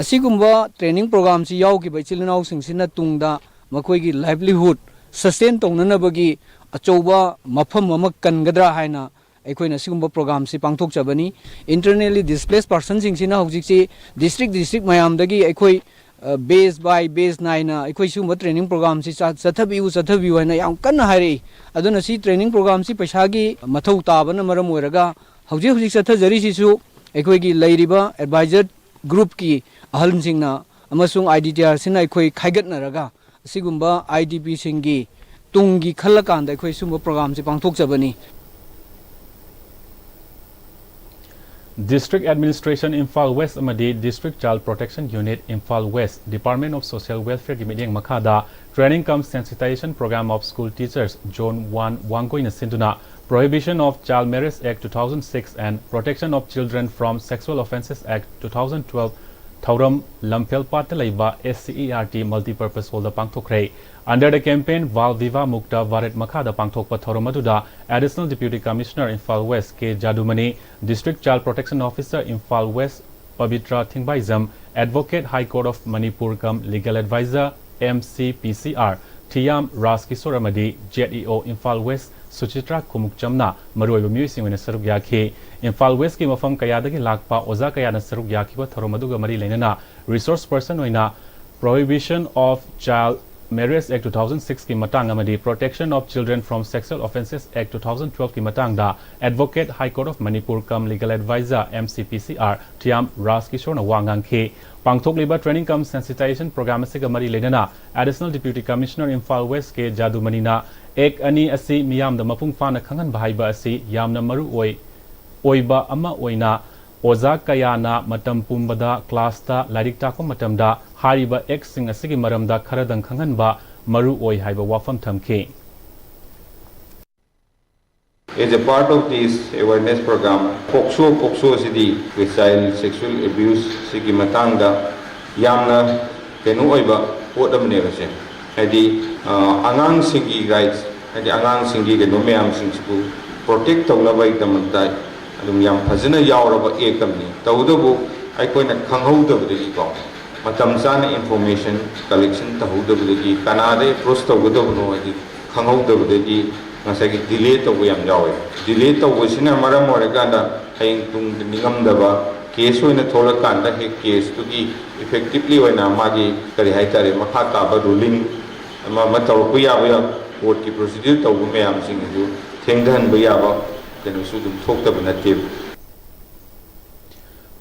ꯑꯁꯤꯒꯨꯝꯕ ꯇ꯭ꯔꯦꯅꯤꯡ ꯄ꯭ꯔꯣꯒ꯭ꯔꯥꯝꯁꯤ ꯌꯥꯎꯈꯤꯕ ꯏꯆꯤꯜ ꯏꯅꯥꯎꯁꯤꯡꯁꯤꯅ ꯇꯨꯡꯗ ꯃꯈꯣꯏꯒꯤ ꯂꯥꯏꯚꯂꯤꯍꯨꯗ ꯁꯁꯇꯦꯟ ꯇꯧꯅꯅꯕꯒꯤ ꯑꯆꯧꯕ ꯃꯐꯝ ꯑꯃ ꯀꯟꯒꯗ꯭ꯔꯥ ꯍꯥꯏꯅ ꯑꯩꯈꯣꯏꯅ ꯁꯤꯒꯨꯝꯕ ꯄ꯭ꯔꯣꯒ꯭ꯔꯥꯝꯁꯤ ꯄꯥꯡꯊꯣꯛꯆꯕꯅꯤ꯫ ꯏꯟꯇꯔꯅꯦꯜꯂꯤ ꯗꯤꯁꯄ꯭ꯂꯦꯁ ꯄꯥꯔꯁꯟꯁꯤꯡꯁꯤꯅ ꯍꯧꯖꯤꯛꯁꯤ ꯗꯤꯁꯇ꯭ꯔꯤꯛ ꯗꯤꯁꯇ꯭ꯔꯤꯛ ꯃꯌꯥꯝꯗꯒꯤ ꯑꯩꯈꯣꯏ ꯕꯦꯆ ꯕꯥꯏ ꯕꯦꯆ ꯅꯥꯏꯅ ꯑꯩꯈꯣꯏ ꯁꯤꯒꯨꯝꯕ ꯇ꯭ꯔꯦꯅꯤꯡ ꯄ꯭ꯔꯣꯒ꯭ꯔꯥꯝꯁꯤ ꯆꯠ- ꯆꯠꯊꯕꯤꯌꯨ, ꯆꯠꯊꯕꯤꯌꯨ ꯍꯥꯏꯅ ꯌꯥꯝ ꯀꯟꯅ ꯍꯥꯏꯔꯛꯏ꯫ ꯑꯗꯨꯅ ꯁꯤ ꯇ꯭ꯔꯦꯅꯤꯡ ꯄ꯭ꯔꯣꯒ꯭ꯔꯥꯝꯁꯤ ꯄꯩꯁꯥꯒꯤ ꯃꯊꯧ ꯇꯥꯕꯅ ꯃꯔꯝ ꯑꯣꯏꯔꯒ ꯍꯧꯖꯤꯛ ꯍꯧꯖꯤꯛ ꯆꯠꯊꯖꯔꯤꯁꯤꯁꯨ ꯑꯩꯈꯣꯏꯒꯤ ꯂꯩꯔꯤꯕ ꯑꯦꯗꯚꯥꯏꯖꯔ ꯒ꯭ꯔꯨꯞꯀꯤ ꯑꯍꯜꯁꯤꯡꯅ ꯑꯃꯁꯨꯡ ꯑꯥꯏ ꯗꯤ ꯇꯤ ꯑꯥꯔꯁꯤꯅ ꯑꯩꯈꯣꯏ ꯈꯥꯏꯒꯠꯅꯔꯒ ꯑꯁꯤꯒꯨꯝꯕ ꯑꯥꯏ ꯗꯤ ꯄꯤꯁꯤꯡꯒꯤ ꯇꯨꯡꯒꯤ ꯈꯜꯂꯀꯥꯟꯗ ꯑꯩꯈꯣꯏ ꯁꯤꯒꯨꯝꯕ ꯄ꯭ꯔꯣꯒ꯭ꯔꯥꯝꯁꯤ ꯄꯥꯡꯊꯣꯛꯆꯕꯅꯤ꯫ District Administration Imphal West ꯑꯃꯗꯤ District Child Protection Unit Imphal West, Department of Social Welfareꯒꯤ ꯃꯤꯠꯌꯦꯡ ꯃꯈꯥꯗ Training cum Sensitization Program of School Teachers, Zone one, ꯋꯥꯡꯒꯣꯏꯅ ꯁꯤꯟꯗꯨꯅ Prohibition of Child Marriage Act two thousand six and Protection of Children from Sexual Offences Act two thousand twelve ꯊꯧꯔꯝ ꯂꯝꯐꯦꯜ ꯄꯥꯠꯇ ꯂꯩꯕ S C E R T Multipurpose Hallꯗ ꯄꯥꯡꯊꯣꯛꯈ꯭ꯔꯦ꯫ Under the campaign Bal Vivah Mukta Bharat ꯃꯈꯥꯗ ꯄꯥꯡꯊꯣꯛꯄ ꯊꯧꯔꯝ ꯑꯗꯨꯗ Additional Deputy Commissioner Imphal West K Jadumani, District Child Protection Officer Imphal West Pabitra Thingbaijam, Advocate High Court of Manipur cum Legal Advisor M C P C R Thiam Rajkishore ꯑꯃꯗꯤ Z E O Imphal West Suchitra ꯈꯨꯃꯨꯛꯆꯝꯅ ꯃꯔꯨꯑꯣꯏꯕ ꯃꯤꯑꯣꯏꯁꯤꯡ ꯑꯣꯏꯅ ꯁꯔꯨꯛ ꯌꯥꯈꯤ꯫ ꯏꯝꯐꯥꯜ ꯋꯦꯁꯀꯤ ꯃꯐꯝ ꯀꯌꯥꯗꯒꯤ ꯂꯥꯛꯄ ꯑꯣꯖꯥ ꯀꯌꯥꯅ ꯁꯔꯨꯛ ꯌꯥꯈꯤꯕ ꯊꯧꯔꯝ ꯑꯗꯨꯒ ꯃꯔꯤ ꯂꯩꯅꯅ resource person ꯑꯣꯏꯅ Prohibition of Child Marriage Act two thousand six ꯀꯤ ꯃꯇꯥꯡ ꯑꯃꯗꯤ Protection of Children from Sexual Offences Act two thousand twelve ꯀꯤ ꯃꯇꯥꯡꯗ Advocate High Court of Manipur cum Legal Advisor M C P C R Thiam Rajkishoreꯅ ꯋꯥ ꯉꯥꯡꯈꯤ꯫ ꯄꯥꯡꯊꯣꯛꯂꯤꯕ Training cum Sensitization Program ꯑꯁꯤꯒ ꯃꯔꯤ ꯂꯩꯅꯅ Additional Deputy Commissioner Imphal West K Jadumani ꯅ Act ꯑꯅꯤ ꯑꯁꯤ ꯃꯤꯌꯥꯝꯗ ꯃꯄꯨꯡ ꯐꯥꯅ ꯈꯪꯍꯟꯕ ꯍꯥꯏꯕ ꯑꯁꯤ ꯌꯥꯝꯅ ꯃꯔꯨ ꯑꯣꯏ, ꯑꯣꯏꯕ ꯑꯃ ꯑꯣꯏꯅ ꯑꯣꯖꯥ ꯀꯌꯥꯅ ꯃꯇꯝ ꯄꯨꯝꯕꯗ ꯀ꯭ꯂꯥꯁꯇ ꯂꯥꯏꯔꯤꯛ ꯇꯥꯛꯄ ꯃꯇꯝꯗ ꯍꯥꯏꯔꯤꯕ ꯑꯦꯛꯁꯤꯡ ꯑꯁꯤꯒꯤ ꯃꯔꯝꯗ ꯈꯔꯗꯪ ꯈꯪꯍꯟꯕ ꯃꯔꯨ ꯑꯣꯏ ꯍꯥꯏꯕ ꯋꯥꯐꯝ ꯊꯝꯈꯤ꯫ As a part of this awareness program, ꯄꯣꯛꯁꯣ, ꯄꯣꯛꯁꯣ ꯑꯁꯤꯗꯤ ꯑꯩꯈꯣꯏ child sexual abuse ꯁꯤꯒꯤ ꯃꯇꯥꯡꯗ ꯌꯥꯝꯅ ꯀꯩꯅꯣ ꯑꯣꯏꯕ ꯄꯣꯠ ꯑꯃꯅꯦꯕ ꯁꯦ꯫ ꯍꯥꯏꯗꯤ, ꯑ, ꯑꯉꯥꯡꯁꯤꯡꯒꯤ rights, ꯍꯥꯏꯗꯤ ꯑꯉꯥꯡꯁꯤꯡꯒꯤ ꯀꯩꯅꯣ ꯃꯌꯥꯝꯁꯤꯡꯁꯤꯕꯨ protect ꯇꯧꯅꯕꯒꯤꯗꯃꯛꯇ ꯑꯗꯨꯝ ꯌꯥꯝ ꯐꯖꯅ ꯌꯥꯎꯔꯕ act ꯑꯃꯅꯤ꯫ ꯇꯧꯕꯇꯕꯨ ꯑꯩꯈꯣꯏꯅ ꯈꯪꯍꯧꯗꯕꯗꯒꯤꯀꯣ, ꯃꯇꯝ ꯆꯥꯅ information collection ꯇꯧꯍꯧꯗꯕꯗꯒꯤ, ꯀꯅꯥꯗ approach ꯇꯧꯒꯗꯕꯅꯣ ꯍꯥꯏꯗꯤ ꯈꯪꯍꯧꯗꯕꯗꯒꯤ ꯉꯁꯥꯏꯒꯤ delay ꯇꯧꯕ ꯌꯥꯝ ꯌꯥꯎꯋꯦ꯫ Delay ꯇꯧꯕꯁꯤꯅ ꯃꯔꯝ ꯑꯣꯏꯔꯀꯥꯟꯗ ꯍꯌꯦꯡ ꯇꯨꯡꯗ ꯅꯤꯡꯉꯝꯗꯕ case ꯑꯣꯏꯅ ꯊꯣꯛꯂꯀꯥꯟꯗ ꯍꯦꯛ case ꯇꯨꯒꯤ effectively ꯑꯣꯏꯅ ꯃꯥꯒꯤ, ꯀꯔꯤ ꯍꯥꯏꯇꯥꯔꯦ, ꯃꯈꯥ ꯇꯥꯕ ruling ꯑꯃ ꯑꯃ ꯇꯧꯔꯛꯄ ꯌꯥꯕ, court ꯀꯤ procedure ꯇꯧꯕ ꯃꯌꯥꯝꯁꯤꯡ ꯑꯗꯨ ꯊꯦꯡꯊꯍꯟꯕ ꯌꯥꯕ ꯀꯩꯅꯣꯁꯨ ꯑꯗꯨꯝ ꯊꯣꯛꯇꯕ ꯅꯠꯇꯦꯕ꯫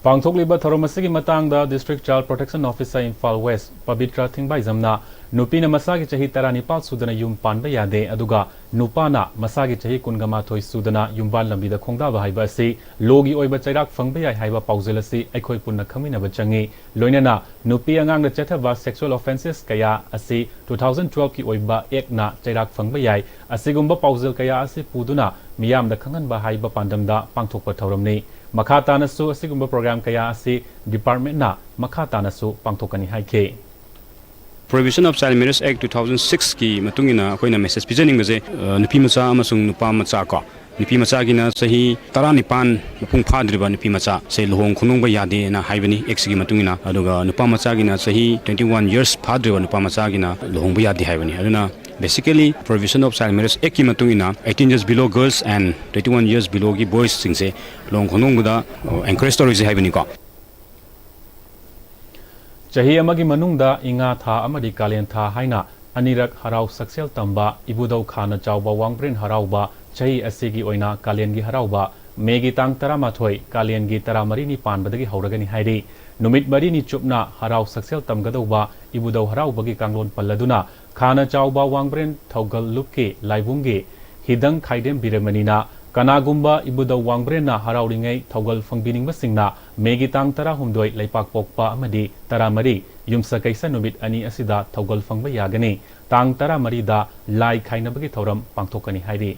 ꯄꯥꯡꯊꯣꯛꯂꯤꯕ ꯊꯧꯔꯝ ꯑꯁꯤꯒꯤ ꯃꯇꯥꯡꯗ District Child Protection Officer Imphal west Pabitra ꯊꯤꯡꯕꯥꯏꯖꯝꯅ ꯅꯨꯄꯤꯅ ꯃꯁꯥꯒꯤ ꯆꯍꯤ ꯇꯔꯥꯅꯤꯄꯥꯜ ꯁꯨꯗꯅ ꯌꯨꯝ ꯄꯥꯟꯕ ꯌꯥꯗꯦ, ꯑꯗꯨꯒ ꯅꯨꯄꯥꯅ ꯃꯁꯥꯒꯤ ꯆꯍꯤ ꯀꯨꯟꯒ ꯃꯥꯊꯣꯏ ꯁꯨꯗꯅ ꯌꯨꯝꯕꯥꯟ ꯂꯝꯕꯤꯗ ꯈꯣꯡꯗꯥꯕ ꯍꯥꯏꯕ ꯑꯁꯤ ꯂꯣꯒꯤ ꯑꯣꯏꯕ ꯆꯩꯔꯥꯛ ꯐꯪꯕ ꯌꯥꯏ ꯍꯥꯏꯕ ꯄꯥꯎꯖꯦꯜ ꯑꯁꯤ ꯑꯩꯈꯣꯏ ꯄꯨꯟꯅ ꯈꯪꯃꯤꯟꯅꯕ ꯆꯪꯏ꯫ ꯂꯣꯏꯅꯅ ꯅꯨꯄꯤ ꯑꯉꯥꯡꯗ ꯆꯠꯊꯕ sexual offences ꯀꯌꯥ ꯑꯁꯤ two thousand twelve ꯀꯤ ꯑꯣꯏꯕ act ꯅ ꯆꯩꯔꯥꯛ ꯐꯪꯕ ꯌꯥꯏ꯫ ꯑꯁꯤꯒꯨꯝꯕ ꯄꯥꯎꯖꯦꯜ ꯀꯌꯥ ꯑꯁꯤ ꯄꯨꯗꯨꯅ ꯃꯤꯌꯥꯝꯗ ꯈꯪꯍꯟꯕ ꯍꯥꯏꯕ ꯄꯥꯟꯗꯝꯗ ꯄꯥꯡꯊꯣꯛꯄ ꯊꯧꯔꯝꯅꯤ꯫ ꯃꯈꯥ ꯇꯥꯅꯁꯨ ꯑꯁꯤꯒꯨꯝꯕ program ꯀꯌꯥ ꯑꯁꯤ department ꯅ ꯃꯈꯥ ꯇꯥꯅꯁꯨ ꯄꯥꯡꯊꯣꯛꯀꯅꯤ ꯍꯥꯏꯈꯤ꯫ Prohibition of Child Marriage Act two thousand six ꯀꯤ ꯃꯇꯨꯡ ꯏꯟꯅ ꯑꯩꯈꯣꯏꯅ message ꯄꯤꯖꯅꯤꯡꯕꯁꯦ, ꯑ, ꯅꯨꯄꯤ ꯃꯆꯥ ꯑꯃꯁꯨꯡ ꯅꯨꯄꯥ ꯃꯆꯥ ꯀꯣ, ꯅꯨꯄꯤ ꯃꯆꯥꯒꯤꯅ ꯆꯍꯤ ꯇꯔꯥꯅꯤꯄꯥꯟ ꯃꯄꯨꯡ ꯐꯥꯗ꯭ꯔꯤꯕ ꯅꯨꯄꯤ ꯃꯆꯥꯁꯦ ꯂꯨꯍꯣꯡ ꯈꯣꯡꯗꯣꯡꯕ ꯌꯥꯗꯦꯅ ꯍꯥꯏꯕꯅꯤ act ꯁꯤꯒꯤ ꯃꯇꯨꯡ ꯏꯟꯅ, ꯑꯗꯨꯒ ꯅꯨꯄꯥ ꯃꯆꯥꯒꯤꯅ ꯆꯍꯤ twenty one years ꯐꯥꯗ꯭ꯔꯤꯕ ꯅꯨꯄꯥ ꯃꯆꯥꯒꯤꯅ ꯂꯨꯍꯣꯡꯕ ꯌꯥꯗꯦ ꯍꯥꯏꯕꯅꯤ꯫ ꯑꯗꯨꯅ basically Prohibition of Child Marriage Act ꯀꯤ ꯃꯇꯨꯡ ꯏꯟꯅ eighteen years below girls and twenty one years below ꯒꯤ boys ꯁꯤꯡꯁꯦ ꯂꯨꯍꯣꯡ ꯈꯣꯡꯗꯣꯡꯕꯗ, ꯑ, encourage ꯇꯧꯔꯤꯁꯦ ꯍꯥꯏꯕꯅꯤꯀꯣ꯫ ꯆꯍꯤ ꯑꯃꯒꯤ ꯃꯅꯨꯡꯗ ꯏꯉꯥ ꯊꯥ ꯑꯃꯗꯤ ꯀꯥꯂꯦꯟ ꯊꯥ ꯍꯥꯏꯅ ꯑꯅꯤꯔꯛ ꯍꯔꯥꯎ ꯁꯛꯁꯦꯜ ꯇꯝꯕ ꯏꯕꯨꯙꯧ ꯈꯥꯅ ꯆꯥꯎꯕ ꯋꯥꯡꯕ꯭ꯔꯦꯟ ꯍꯔꯥꯎꯕ ꯆꯍꯤ ꯑꯁꯤꯒꯤ ꯑꯣꯏꯅ ꯀꯥꯂꯦꯟꯒꯤ ꯍꯔꯥꯎꯕ ꯃꯦꯒꯤ ꯇꯥꯡ ꯇꯔꯥꯃꯥꯊꯣꯏ, ꯀꯥꯂꯦꯟꯒꯤ ꯇꯔꯥꯃꯔꯤꯅꯤ ꯄꯥꯟꯕꯗꯒꯤ ꯍꯧꯔꯒꯅꯤ ꯍꯥꯏꯔꯤ꯫ ꯅꯨꯃꯤꯠ ꯃꯔꯤꯅꯤ ꯆꯨꯞꯅ ꯍꯔꯥꯎ ꯁꯛꯁꯦꯜ ꯇꯝꯒꯗꯧꯕ ꯏꯕꯨꯙꯧ ꯍꯔꯥꯎꯕꯒꯤ ꯀꯥꯡꯂꯣꯟ ꯄꯜꯂꯗꯨꯅ ꯈꯥꯅ ꯆꯥꯎꯕ ꯋꯥꯡꯕ꯭ꯔꯦꯟ ꯊꯧꯒꯜ ꯂꯨꯞꯀꯤ ꯂꯥꯏꯕꯨꯡꯒꯤ ꯍꯤꯗꯪ ꯈꯥꯏꯗꯦꯝ ꯕꯤꯔꯃꯅꯤꯅ ꯀꯅꯥꯒꯨꯝꯕ ꯏꯕꯨꯙꯧ ꯋꯥꯡꯕ꯭ꯔꯦꯟꯅ ꯍꯔꯥꯎꯔꯤꯉꯩ ꯊꯧꯒꯜ ꯐꯪꯕꯤꯅꯤꯡꯕꯁꯤꯡꯅ ꯃꯦꯒꯤ ꯇꯥꯡ ꯇꯔꯥꯍꯨꯝꯗꯣꯏ ꯂꯩꯄꯥꯛꯄꯣꯛꯄ ꯑꯃꯗꯤ ꯇꯔꯥꯃꯔꯤ ꯌꯨꯝꯁꯀꯩꯁ ꯅꯨꯃꯤꯠ ꯑꯅꯤ ꯑꯁꯤꯗ ꯊꯧꯒꯜ ꯐꯪꯕ ꯌꯥꯒꯅꯤ꯫ ꯇꯥꯡ ꯇꯔꯥꯃꯔꯤꯗ ꯂꯥꯏ ꯈꯥꯏꯅꯕꯒꯤ ꯊꯧꯔꯝ ꯄꯥꯡꯊꯣꯛꯀꯅꯤ ꯍꯥꯏꯔꯤ꯫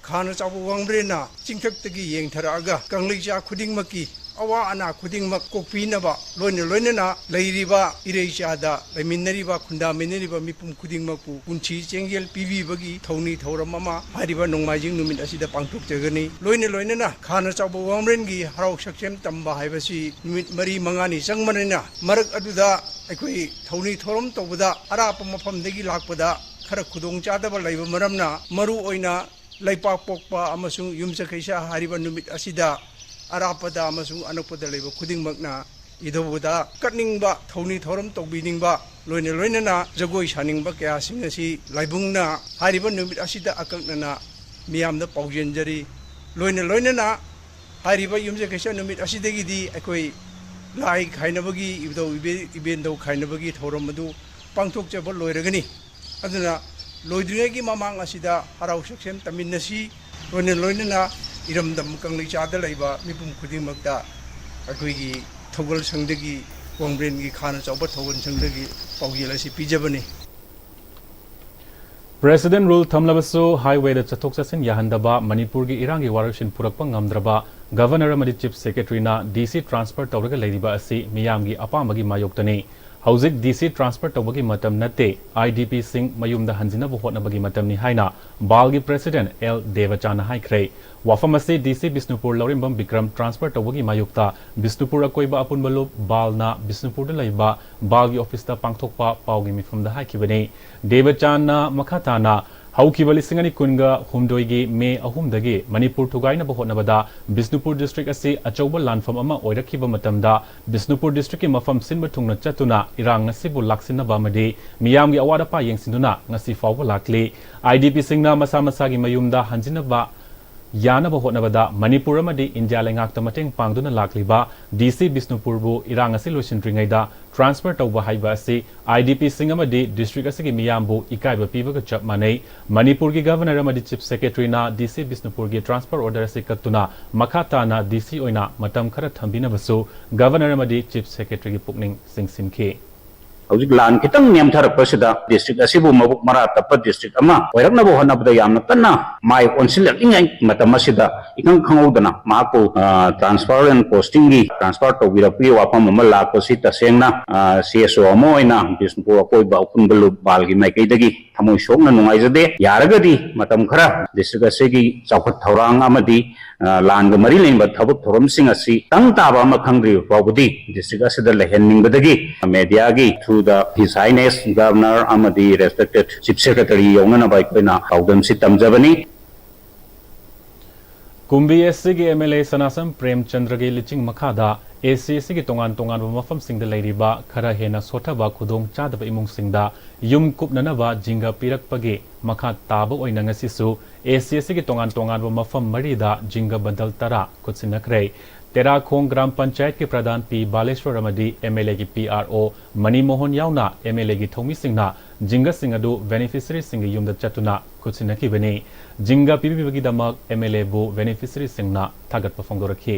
ꯈꯥꯅ ꯆꯥꯎꯕ ꯋꯥꯡꯕ꯭ꯔꯦꯟꯅ ꯆꯤꯡꯊꯛꯇꯒꯤ ꯌꯦꯡꯊꯔꯛꯑꯒ ꯀꯪꯂꯩꯆꯥ ꯈꯨꯗꯤꯡꯃꯛꯀꯤ ꯑꯋꯥ ꯑꯅꯥ ꯈꯨꯗꯤꯡꯃꯛ ꯀꯣꯛꯄꯤꯅꯕ, ꯂꯣꯏꯅ ꯂꯣꯏꯅꯅ ꯂꯩꯔꯤꯕ ꯏꯔꯩꯆꯥꯗ ꯂꯩꯃꯤꯟꯅꯔꯤꯕ, ꯈꯨꯟꯗꯥꯃꯤꯟꯅꯔꯤꯕ ꯃꯤꯄꯨꯝ ꯈꯨꯗꯤꯡꯃꯛꯄꯨ ꯄꯨꯟꯁꯤ ꯆꯦꯡꯖꯦꯜ ꯄꯤꯕꯤꯕꯒꯤ ꯊꯧꯅꯤ ꯊꯧꯔꯝ ꯑꯃ ꯍꯥꯏꯔꯤꯕ ꯅꯣꯡꯃꯥꯏꯖꯤꯡ ꯅꯨꯃꯤꯠ ꯑꯁꯤꯗ ꯄꯥꯡꯊꯣꯛꯆꯒꯅꯤ꯫ ꯂꯣꯏꯅ ꯂꯣꯏꯅꯅ ꯈꯥꯅ ꯆꯥꯎꯕ ꯋꯥꯡꯕ꯭ꯔꯦꯟꯒꯤ ꯍꯔꯥꯎ ꯁꯛꯁꯦꯝ ꯇꯝꯕ ꯍꯥꯏꯕꯁꯤ ꯅꯨꯃꯤꯠ ꯃꯔꯤ ꯃꯉꯥꯅꯤ ꯆꯪꯕꯅꯤꯅ, ꯃꯔꯛ ꯑꯗꯨꯗ ꯑꯩꯈꯣꯏ ꯊꯧꯅꯤ ꯊꯧꯔꯝ ꯇꯧꯕꯗ ꯑꯔꯥꯞꯄ ꯃꯐꯝꯗꯒꯤ ꯂꯥꯛꯄꯗ ꯈꯔ ꯈꯨꯗꯣꯡ ꯆꯥꯗꯕ ꯂꯩꯕ ꯃꯔꯝꯅ, ꯃꯔꯨ ꯑꯣꯏꯅ ꯂꯩꯄꯥꯛꯄꯣꯛꯄ ꯑꯃꯁꯨꯡ ꯌꯨꯝꯁꯀꯩꯁ ꯍꯥꯏꯔꯤꯕ ꯅꯨꯃꯤꯠ ꯑꯁꯤꯗ ꯑꯔꯥꯞꯄꯗ ꯑꯃꯁꯨꯡ ꯑꯅꯛꯄꯗ ꯂꯩꯕ ꯈꯨꯗꯤꯡꯃꯛꯅ ꯏꯙꯧꯗ ꯀꯠꯅꯤꯡꯕ, ꯊꯧꯅꯤ ꯊꯧꯔꯝ ꯇꯧꯕꯤꯅꯤꯡꯕ, ꯂꯣꯏꯅ ꯂꯣꯏꯅꯅ ꯖꯒꯣꯏ ꯁꯥꯅꯤꯡꯕ ꯀꯌꯥꯁꯤꯡ ꯑꯁꯤ ꯂꯥꯏꯕꯨꯡꯅ ꯍꯥꯏꯔꯤꯕ ꯅꯨꯃꯤꯠ ꯑꯁꯤꯗ ꯑꯀꯛꯅꯅ ꯃꯤꯌꯥꯝꯗ ꯄꯥꯎꯖꯦꯟꯖꯔꯤ꯫ ꯂꯣꯏꯅ ꯂꯣꯏꯅꯅ ꯍꯥꯏꯔꯤꯕ ꯌꯨꯝꯁꯀꯩꯁ ꯅꯨꯃꯤꯠ ꯑꯁꯤꯗꯒꯤꯗꯤ ꯑꯩꯈꯣꯏ ꯂꯥꯏ ꯈꯥꯏꯅꯕꯒꯤ, ꯏꯕꯨꯙꯧ ꯏꯕꯦ-, ꯏꯕꯦꯟꯗꯧ ꯈꯥꯏꯅꯕꯒꯤ ꯊꯧꯔꯝ ꯑꯗꯨ ꯄꯥꯡꯊꯣꯛꯆꯕ ꯂꯣꯏꯔꯒꯅꯤ꯫ ꯑꯗꯨꯅ ꯂꯣꯏꯗ꯭ꯔꯤꯉꯩꯒꯤ ꯃꯃꯥꯡ ꯑꯁꯤꯗ ꯍꯔꯥꯎ ꯁꯛꯁꯦꯝ ꯇꯝꯃꯤꯟꯅꯁꯤ꯫ ꯂꯣꯏꯅ ꯂꯣꯏꯅꯅ ꯏꯔꯝꯗꯝ ꯀꯪꯂꯩꯆꯥꯗ ꯂꯩꯕ ꯃꯤꯄꯨꯝ ꯈꯨꯗꯤꯡꯃꯛꯇ ꯑꯩꯈꯣꯏꯒꯤ ꯊꯧꯒꯜ ꯁꯪꯗꯒꯤ, ꯋꯥꯡꯕ꯭ꯔꯦꯟꯒꯤ ꯈꯥꯅ ꯆꯥꯎꯕ ꯊꯧꯒꯜ ꯁꯪꯗꯒꯤ ꯄꯥꯎꯖꯦꯜ ꯑꯁꯤ ꯄꯤꯖꯕꯅꯤ꯫ President rule ꯊꯝꯂꯕꯁꯨ highwayꯗ ꯆꯠꯊꯣꯛ ꯆꯠꯁꯤꯟ ꯌꯥꯍꯟꯗꯕ ꯃꯅꯤꯄꯨꯔꯒꯤ ꯏꯔꯥꯡꯒꯤ ꯋꯥꯔꯣꯏꯁꯤꯟ ꯄꯨꯔꯛꯄ ꯉꯝꯗ꯭ꯔꯕ Governor ꯑꯃꯗꯤ Chief Secretaryꯅ DC transfer ꯇꯧꯔꯒ ꯂꯩꯔꯤꯕ ꯑꯁꯤ ꯃꯤꯌꯥꯝꯒꯤ ꯑꯄꯥꯝꯕꯒꯤ ꯃꯥꯌꯣꯛꯇꯅꯤ꯫ ꯍꯧꯖꯤꯛ DC transfer ꯇꯧꯕꯒꯤ ꯃꯇꯝ ꯅꯠꯇꯦ, IDPꯁꯤꯡ ꯃꯌꯨꯝꯗ ꯍꯟꯖꯤꯟꯅꯕ ꯍꯣꯠꯅꯕꯒꯤ ꯃꯇꯝꯅꯤ ꯍꯥꯏꯅ ꯕꯥꯜꯒꯤ President ꯑꯦꯜ ꯗꯦꯕꯆꯥꯟꯅ ꯍꯥꯏꯈ꯭ꯔꯦ꯫ ꯋꯥꯐꯝ ꯑꯁꯤ DC ꯕꯤꯁꯅꯨꯄꯨꯔ ꯂꯧꯔꯦꯝꯕꯝ ꯕꯤꯀ꯭ꯔꯝ transfer ꯇꯧꯕꯒꯤ ꯃꯥꯌꯣꯛꯇ ꯕꯤꯁꯅꯨꯄꯨꯔ ꯑꯀꯣꯏꯕ ꯑꯄꯨꯟꯕ ꯂꯨꯞ ꯕꯥꯜꯅ ꯕꯤꯁꯅꯨꯄꯨꯔꯗ ꯂꯩꯕ ꯕꯥꯜꯒꯤ officeꯇ ꯄꯥꯡꯊꯣꯛꯄ ꯄꯥꯎꯒꯤ ꯃꯤꯐꯝꯗ ꯍꯥꯏꯈꯤꯕꯅꯤ꯫ ꯗꯦꯕꯆꯥꯟꯅ ꯃꯈꯥ ꯇꯥꯅ, ꯍꯧꯈꯤꯕ ꯂꯤꯁꯤꯡ ꯑꯅꯤ ꯀꯨꯟꯒ ꯍꯨꯝꯗꯣꯏꯒꯤ ꯃꯦ ꯑꯍꯨꯝꯗꯒꯤ ꯃꯅꯤꯄꯨꯔ ꯊꯨꯒꯥꯏꯅꯕ ꯍꯣꯠꯅꯕꯗ ꯕꯤꯁꯅꯨꯄꯨꯔ district ꯑꯁꯤ ꯑꯆꯧꯕ ꯂꯥꯟꯐꯝ ꯑꯃ ꯑꯣꯏꯔꯛꯈꯤꯕ ꯃꯇꯝꯗ ꯕꯤꯁꯅꯨꯄꯨꯔ districtꯀꯤ ꯃꯐꯝ ꯁꯤꯟꯕ ꯊꯨꯡꯅ ꯆꯠꯇꯨꯅ ꯏꯔꯥꯡ ꯑꯁꯤꯕꯨ ꯂꯥꯛꯁꯤꯟꯅꯕ ꯑꯃꯗꯤ ꯃꯤꯌꯥꯝꯒꯤ ꯑꯋꯥꯠ ꯑꯄꯥ ꯌꯦꯡꯁꯤꯟꯗꯨꯅ ꯉꯁꯤ ꯐꯥꯎꯕ ꯂꯥꯛꯂꯤ꯫ IDPꯁꯤꯡꯅ ꯃꯁꯥ ꯃꯁꯥꯒꯤ ꯃꯌꯨꯝꯗ ꯍꯟꯖꯤꯟꯅꯕ ꯌꯥꯅꯕ ꯍꯣꯠꯅꯕꯗ ꯃꯅꯤꯄꯨꯔ ꯑꯃꯗꯤ ꯏꯟꯗꯤꯌꯥ ꯂꯩꯉꯥꯛꯇ ꯃꯇꯦꯡ ꯄꯥꯡꯗꯨꯅ ꯂꯥꯛꯂꯤꯕ ꯗꯤ ꯁꯤ ꯕꯤꯁꯅꯨꯄꯨꯔꯕꯨ ꯏꯔꯥꯡ ꯑꯁꯤ ꯂꯣꯏꯁꯤꯟꯗ꯭ꯔꯤꯉꯩꯗ transfer ꯇꯧꯕ ꯍꯥꯏꯕ ꯑꯁꯤ I D Pꯁꯤꯡ ꯑꯃꯗꯤ district ꯑꯁꯤꯒꯤ ꯃꯤꯌꯥꯝꯕꯨ ꯏꯀꯥꯏꯕ ꯄꯤꯕꯒ ꯆꯞ ꯃꯥꯟꯅꯩ꯫ ꯃꯅꯤꯄꯨꯔꯒꯤ Governor ꯑꯃꯗꯤ Chief Secretaryꯅ D C ꯕꯤꯁꯅꯨꯄꯨꯔꯒꯤ transfer order ꯑꯁꯤ ꯀꯠꯇꯨꯅ ꯃꯈꯥ ꯇꯥꯅ D C ꯑꯣꯏꯅ ꯃꯇꯝ ꯈꯔ ꯊꯝꯕꯤꯅꯕꯁꯨ Governor ꯑꯃꯗꯤ Chief Secretaryꯒꯤ ꯄꯨꯛꯅꯤꯡ ꯆꯤꯡꯁꯤꯟꯈꯤ꯫ ꯍꯧꯖꯤꯛ ꯂꯥꯟ ꯈꯤꯇꯪ ꯅꯦꯝꯊꯔꯛꯄꯁꯤꯗ district ꯑꯁꯤꯕꯨ ꯃꯕꯨꯛ ꯃꯔꯥ ꯇꯞꯄ district ꯑꯃ ꯑꯣꯏꯔꯛꯅꯕ ꯍꯣꯠꯅꯕꯗ ꯌꯥꯝꯅ ꯀꯟꯅ ꯃꯥꯏ ꯑꯣꯟꯁꯤꯜꯂꯛꯂꯤꯉꯩ ꯃꯇꯝ ꯑꯁꯤꯗ ꯏꯈꯪ ꯈꯪꯍꯧꯗꯅ ꯃꯍꯥꯛꯄꯨ, ꯑ, transfer and postingꯒꯤ transfer ꯇꯧꯕꯤꯔꯛꯄꯒꯤ ꯋꯥꯐꯝ ꯑꯃ ꯂꯥꯛꯄꯁꯤ ꯇꯁꯦꯡꯅ, ꯑ, C S O ꯑꯃ ꯑꯣꯏꯅ ꯕꯤꯁꯅꯨꯄꯨꯔ ꯑꯀꯣꯏꯕ ꯑꯄꯨꯟꯕ ꯂꯨꯞ ꯕꯥꯜꯒꯤ ꯃꯥꯏꯀꯩꯗꯒꯤ ꯊꯃꯣꯏ ꯁꯣꯛꯅ ꯅꯨꯡꯉꯥꯏꯖꯗꯦ꯫ ꯌꯥꯔꯒꯗꯤ ꯃꯇꯝ ꯈꯔ district ꯑꯁꯤꯒꯤ ꯆꯥꯎꯈꯠ ꯊꯧꯔꯥꯡ ꯑꯃꯗꯤ, ꯑ, ꯂꯥꯟꯒ ꯃꯔꯤ ꯂꯩꯅꯕ ꯊꯕꯛ ꯊꯧꯔꯝꯁꯤꯡ ꯑꯁꯤ ꯇꯪ ꯇꯥꯕ ꯑꯃ ꯈꯪꯗ꯭ꯔꯤꯕ ꯐꯥꯎꯕꯗꯤ district ꯑꯁꯤꯗ ꯂꯩꯍꯟꯅꯤꯡꯕꯗꯒꯤ mediaꯒꯤ through the His Highness Governor ꯑꯃꯗꯤ respected Chief Secretary ꯌꯧꯅꯅꯕ ꯑꯩꯈꯣꯏꯅ ꯄꯥꯎꯗꯝꯁꯤ ꯇꯝꯖꯕꯅꯤ꯫ ꯀꯨꯝꯕꯤ S Cꯒꯤ M L A ꯁꯅꯥꯁꯝ ꯄ꯭ꯔꯦꯝꯆꯟꯗ꯭ꯔꯒꯤ ꯂꯤꯆꯤꯡ ꯃꯈꯥꯗ A C S Cꯒꯤ ꯇꯣꯉꯥꯟ ꯇꯣꯉꯥꯟꯕ ꯃꯐꯝꯁꯤꯡꯗ ꯂꯩꯔꯤꯕ ꯈꯔ ꯍꯦꯟꯅ ꯁꯣꯠꯊꯕ ꯈꯨꯗꯣꯡ ꯆꯥꯗꯕ ꯏꯃꯨꯡꯁꯤꯡꯗ ꯌꯨꯝ ꯀꯨꯞꯅꯅꯕ ꯖꯤꯡꯒ ꯄꯤꯔꯛꯄꯒꯤ ꯃꯈꯥ ꯇꯥꯕ ꯑꯣꯏꯅ ꯉꯁꯤꯁꯨ A C S Cꯒꯤ ꯇꯣꯉꯥꯟ ꯇꯣꯉꯥꯟꯕ ꯃꯐꯝ ꯃꯔꯤꯗ ꯖꯤꯡꯒ bundle ꯇꯔꯥ ꯈꯨꯠꯁꯤꯟꯅꯈ꯭ꯔꯦ꯫ ꯇꯦꯔꯥꯈꯣꯡ ꯒ꯭ꯔꯥꯝ ꯄꯟꯆꯥꯌꯠꯀꯤ ꯄ꯭ꯔꯙꯥꯟ ꯄꯤ ꯕꯥꯂꯦꯁꯣꯔ ꯑꯃꯗꯤ M L Aꯒꯤ P R O ꯃꯅꯤꯃꯣꯍꯟ ꯌꯥꯎꯅ M L Aꯒꯤ ꯊꯧꯃꯤꯁꯤꯡꯅ ꯖꯤꯡꯒꯁꯤꯡ ꯑꯗꯨ beneficiaryꯁꯤꯡꯒꯤ ꯌꯨꯝꯗ ꯆꯠꯇꯨꯅ ꯈꯨꯠꯁꯤꯟꯅꯈꯤꯕꯅꯤ꯫ ꯖꯤꯡꯒ ꯄꯤꯕꯤꯕꯒꯤꯗꯃꯛ M L Aꯕꯨ beneficiaryꯁꯤꯡꯅ ꯊꯥꯒꯠꯄ ꯐꯣꯡꯗꯣꯔꯛꯈꯤ꯫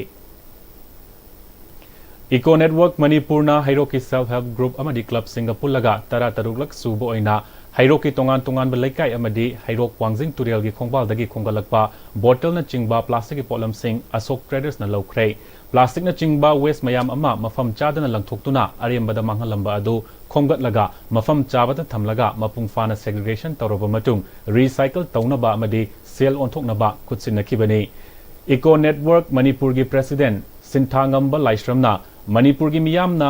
Eco Network ꯃꯅꯤꯄꯨꯔꯅ ꯍꯩꯔꯣꯛꯀꯤ self help group ꯑꯃꯗꯤ clubꯁꯤꯡꯒ ꯄꯨꯜꯂꯒ ꯇꯔꯥ ꯇꯔꯨꯛꯂꯛ ꯁꯨꯕ ꯑꯣꯏꯅ ꯍꯩꯔꯣꯛꯀꯤ ꯇꯣꯉꯥꯟ ꯇꯣꯉꯥꯟꯕ ꯂꯩꯀꯥꯏ ꯑꯃꯗꯤ ꯍꯩꯔꯣꯛ ꯋꯥꯡꯖꯤꯡ ꯇꯨꯔꯦꯜꯒꯤ ꯈꯣꯡꯕꯥꯜꯗꯒꯤ ꯈꯣꯝꯒꯠꯂꯛꯄ bottleꯅꯆꯤꯡꯕ plasticꯀꯤ ꯄꯣꯠꯂꯝꯁꯤꯡ ꯑꯁꯣꯛ tradersꯅ ꯂꯧꯈ꯭ꯔꯦ꯫ Plasticꯅꯆꯤꯡꯕ waste ꯃꯌꯥꯝ ꯑꯃ ꯃꯐꯝ ꯆꯥꯗꯅ ꯂꯪꯊꯣꯛꯇꯨꯅ ꯑꯔꯦꯝꯕꯗ ꯃꯥꯡꯍꯜꯂꯝꯕ ꯑꯗꯨ ꯈꯣꯝꯒꯠꯂꯒ ꯃꯐꯝ ꯆꯥꯕꯗ ꯊꯝꯂꯒ ꯃꯄꯨꯡ ꯐꯥꯅ segregation ꯇꯧꯔꯕ ꯃꯇꯨꯡ recycle ꯇꯧꯅꯕ ꯑꯃꯗꯤ sale ꯑꯣꯟꯊꯣꯛꯅꯕ ꯈꯨꯠꯁꯤꯟꯅꯈꯤꯕꯅꯤ꯫ Eco Network ꯃꯅꯤꯄꯨꯔꯒꯤ president ꯁꯤꯟꯊꯥꯉꯝꯕ ꯂꯥꯏꯁ꯭ꯔꯝꯅ ꯃꯅꯤꯄꯨꯔꯒꯤ ꯃꯤꯌꯥꯝꯅ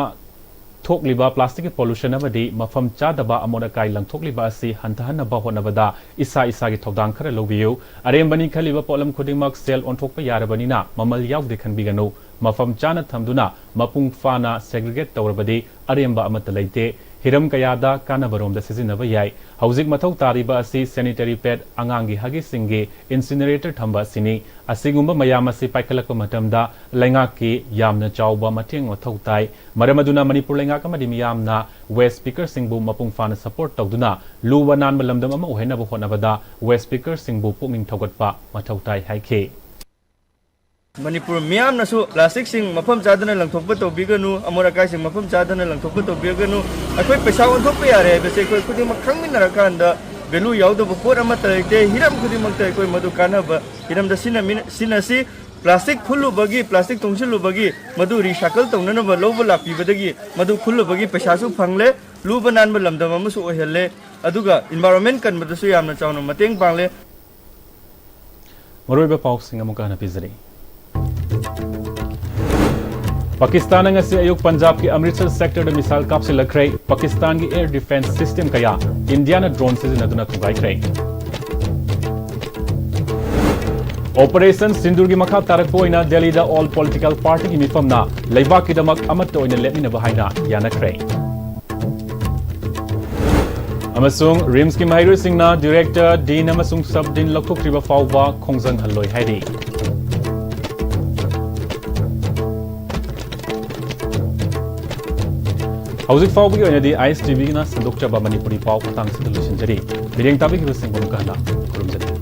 ꯊꯣꯛꯂꯤꯕ plasticꯀꯤ pollution ꯑꯃꯗꯤ ꯃꯐꯝ ꯆꯥꯗꯕ ꯑꯃꯣꯠ ꯑꯀꯥꯏ ꯂꯪꯊꯣꯛꯂꯤꯕ ꯑꯁꯤ ꯍꯟꯊꯍꯟꯅꯕ ꯍꯣꯠꯅꯕꯗ ꯏꯁꯥ ꯏꯁꯥꯒꯤ ꯊꯧꯗꯥꯡ ꯈꯔ ꯂꯧꯕꯤꯌꯨ꯫ ꯑꯔꯦꯝꯕꯅꯤ ꯈꯜꯂꯤꯕ ꯄꯣꯠꯂꯝ ꯈꯨꯗꯤꯡꯃꯛ sale ꯑꯣꯟꯊꯣꯛꯄ ꯌꯥꯔꯕꯅꯤꯅ ꯃꯃꯜ ꯌꯥꯎꯗꯦ ꯈꯟꯕꯤꯒꯅꯨ꯫ ꯃꯐꯝ ꯆꯥꯅ ꯊꯝꯗꯨꯅ ꯃꯄꯨꯡ ꯐꯥꯅ segregate ꯇꯧꯔꯕꯗꯤ ꯑꯔꯦꯝꯕ ꯑꯃꯠꯇ ꯂꯩꯇꯦ꯫ ꯍꯤꯔꯝ ꯀꯌꯥꯗ ꯀꯥꯟꯅꯕꯔꯣꯝꯗ ꯁꯤꯖꯤꯟꯅꯕ ꯌꯥꯏ꯫ ꯍꯧꯖꯤꯛ ꯃꯊꯧ ꯇꯥꯔꯤꯕ ꯑꯁꯤ sanitary pad, ꯑꯉꯥꯡꯒꯤ ꯍꯒꯤꯁꯁꯤꯡꯒꯤ incinerator ꯊꯝꯕ ꯑꯁꯤꯅꯤ꯫ ꯑꯁꯤꯒꯨꯝꯕ ꯃꯌꯥꯝ ꯑꯁꯤ ꯄꯥꯏꯈꯠꯂꯛꯄ ꯃꯇꯝꯗ ꯂꯩꯉꯥꯛꯀꯤ ꯌꯥꯝꯅ ꯆꯥꯎꯕ ꯃꯇꯦꯡ ꯃꯊꯧ ꯇꯥꯏ꯫ ꯃꯔꯝ ꯑꯗꯨꯅ ꯃꯅꯤꯄꯨꯔ ꯂꯩꯉꯥꯛ ꯑꯃꯗꯤ ꯃꯤꯌꯥꯝꯅ waste pickerꯁꯤꯡꯕꯨ ꯃꯄꯨꯡ ꯐꯥꯅ support ꯇꯧꯗꯨꯅ ꯂꯨꯕ ꯅꯥꯟꯕ ꯂꯝꯗꯝ ꯑꯃ ꯑꯣꯏꯍꯟꯅꯕ ꯍꯣꯠꯅꯕꯗ waste pickerꯁꯤꯡꯕꯨ ꯄꯨꯛꯅꯤꯡ ꯊꯧꯒꯠꯄ ꯃꯊꯧ ꯇꯥꯏ ꯍꯥꯏꯈꯤ꯫ ꯃꯅꯤꯄꯨꯔ ꯃꯤꯌꯥꯝꯅꯁꯨ plasticꯁꯤꯡ ꯃꯐꯝ ꯆꯥꯗꯅ ꯂꯪꯊꯣꯛꯄ ꯇꯧꯕꯤꯒꯅꯨ, ꯑꯃꯣꯠ ꯑꯀꯥꯏꯁꯤꯡ ꯃꯐꯝ ꯆꯥꯗꯅ ꯂꯪꯊꯣꯛꯄ ꯇꯧꯕꯤꯒꯅꯨ꯫ ꯑꯩꯈꯣꯏ ꯄꯩꯁꯥ ꯑꯣꯟꯊꯣꯛꯄ ꯌꯥꯔꯦ ꯍꯥꯏꯕꯁꯦ ꯑꯩꯈꯣꯏ ꯈꯨꯗꯤꯡꯃꯛ ꯈꯪꯃꯤꯟꯅꯔꯀꯥꯟꯗ value ꯌꯥꯎꯗꯕ ꯄꯣꯠ ꯑꯃꯠꯇ ꯂꯩꯇꯦ꯫ ꯍꯤꯔꯝ ꯈꯨꯗꯤꯡꯃꯛꯇ ꯑꯩꯈꯣꯏ ꯃꯗꯨ ꯀꯥꯟꯅꯕ ꯍꯤꯔꯝꯗ ꯁꯤꯟꯅꯃꯤꯟ-, ꯁꯤꯟꯅꯁꯤ꯫ Plastic ꯈꯨꯜꯂꯨꯕꯒꯤ, plastic ꯇꯨꯡꯁꯤꯜꯂꯨꯕꯒꯤ, ꯃꯗꯨ recycle ꯇꯧꯅꯅꯕ ꯂꯧꯕ ꯂꯥꯛꯄꯤꯕꯗꯒꯤ ꯃꯗꯨ ꯈꯨꯜꯂꯨꯕꯒꯤ ꯄꯩꯁꯥꯁꯨ ꯐꯪꯂꯦ, ꯂꯨꯕ ꯅꯥꯟꯕ ꯂꯝꯗꯝ ꯑꯃꯁꯨ ꯑꯣꯏꯍꯜꯂꯦ, ꯑꯗꯨꯒ environment ꯀꯟꯕꯗꯁꯨ ꯌꯥꯝꯅ ꯆꯥꯎꯅ ꯃꯇꯦꯡ ꯄꯥꯡꯂꯦ꯫ ꯃꯔꯨꯑꯣꯏꯕ ꯄꯥꯎꯁꯤꯡ ꯑꯃꯨꯛꯀ ꯍꯟꯅ ꯄꯤꯖꯔꯤ꯫ ꯄꯥꯀꯤꯁꯇꯥꯟꯅ ꯉꯁꯤ ꯑꯌꯨꯛ ꯄꯟꯖꯥꯕꯀꯤ Amritsar sectorꯗ missile ꯀꯥꯞꯁꯤꯜꯂꯛꯈ꯭ꯔꯦ꯫ ꯄꯥꯀꯤꯁꯇꯥꯟꯒꯤ air defence system ꯀꯌꯥ ꯏꯟꯗꯤꯌꯥꯅ drone ꯁꯤꯖꯤꯟꯅꯗꯨꯅ ꯊꯨꯒꯥꯏꯈ꯭ꯔꯦ꯫ Operation ꯁꯤꯟꯗꯨꯔꯒꯤ ꯃꯈꯥ ꯇꯥꯔꯛꯄ ꯑꯣꯏꯅ ꯗꯦꯜꯂꯤꯗ all political partyꯒꯤ ꯃꯤꯐꯝꯅ ꯂꯩꯕꯥꯛꯀꯤꯗꯃꯛ ꯑꯃꯠꯇ ꯑꯣꯏꯅ ꯂꯦꯞꯃꯤꯟꯅꯕ ꯍꯥꯏꯅ ꯌꯥꯅꯈ꯭ꯔꯦ꯫ ꯑꯃꯁꯨꯡ RIMSꯀꯤ ꯃꯍꯩꯔꯣꯏꯁꯤꯡꯅ director, dean ꯑꯃꯁꯨꯡ sub dean ꯂꯧꯊꯣꯛꯇ꯭ꯔꯤꯕ ꯐꯥꯎꯕ ꯈꯣꯡꯖꯪꯍꯜꯂꯣꯏ ꯍꯥꯏꯔꯤ꯫ ꯍꯧꯖꯤꯛ ꯐꯥꯎꯕꯒꯤ ꯑꯣꯏꯅꯗꯤ ISTVꯒꯤꯅ ꯁꯟꯗꯣꯛꯆꯕ ꯃꯅꯤꯄꯨꯔꯤ ꯄꯥꯎ ꯃꯇꯥꯡꯁꯤꯗ ꯂꯣꯏꯁꯤꯟꯖꯔꯤ꯫ ꯃꯤꯠꯌꯦꯡ ꯇꯥꯕꯤꯈꯤꯕꯁꯤꯡꯕꯨ ꯑꯃꯨꯛꯀ ꯍꯟꯅ ꯈꯨꯔꯨꯝꯖꯔꯤ꯫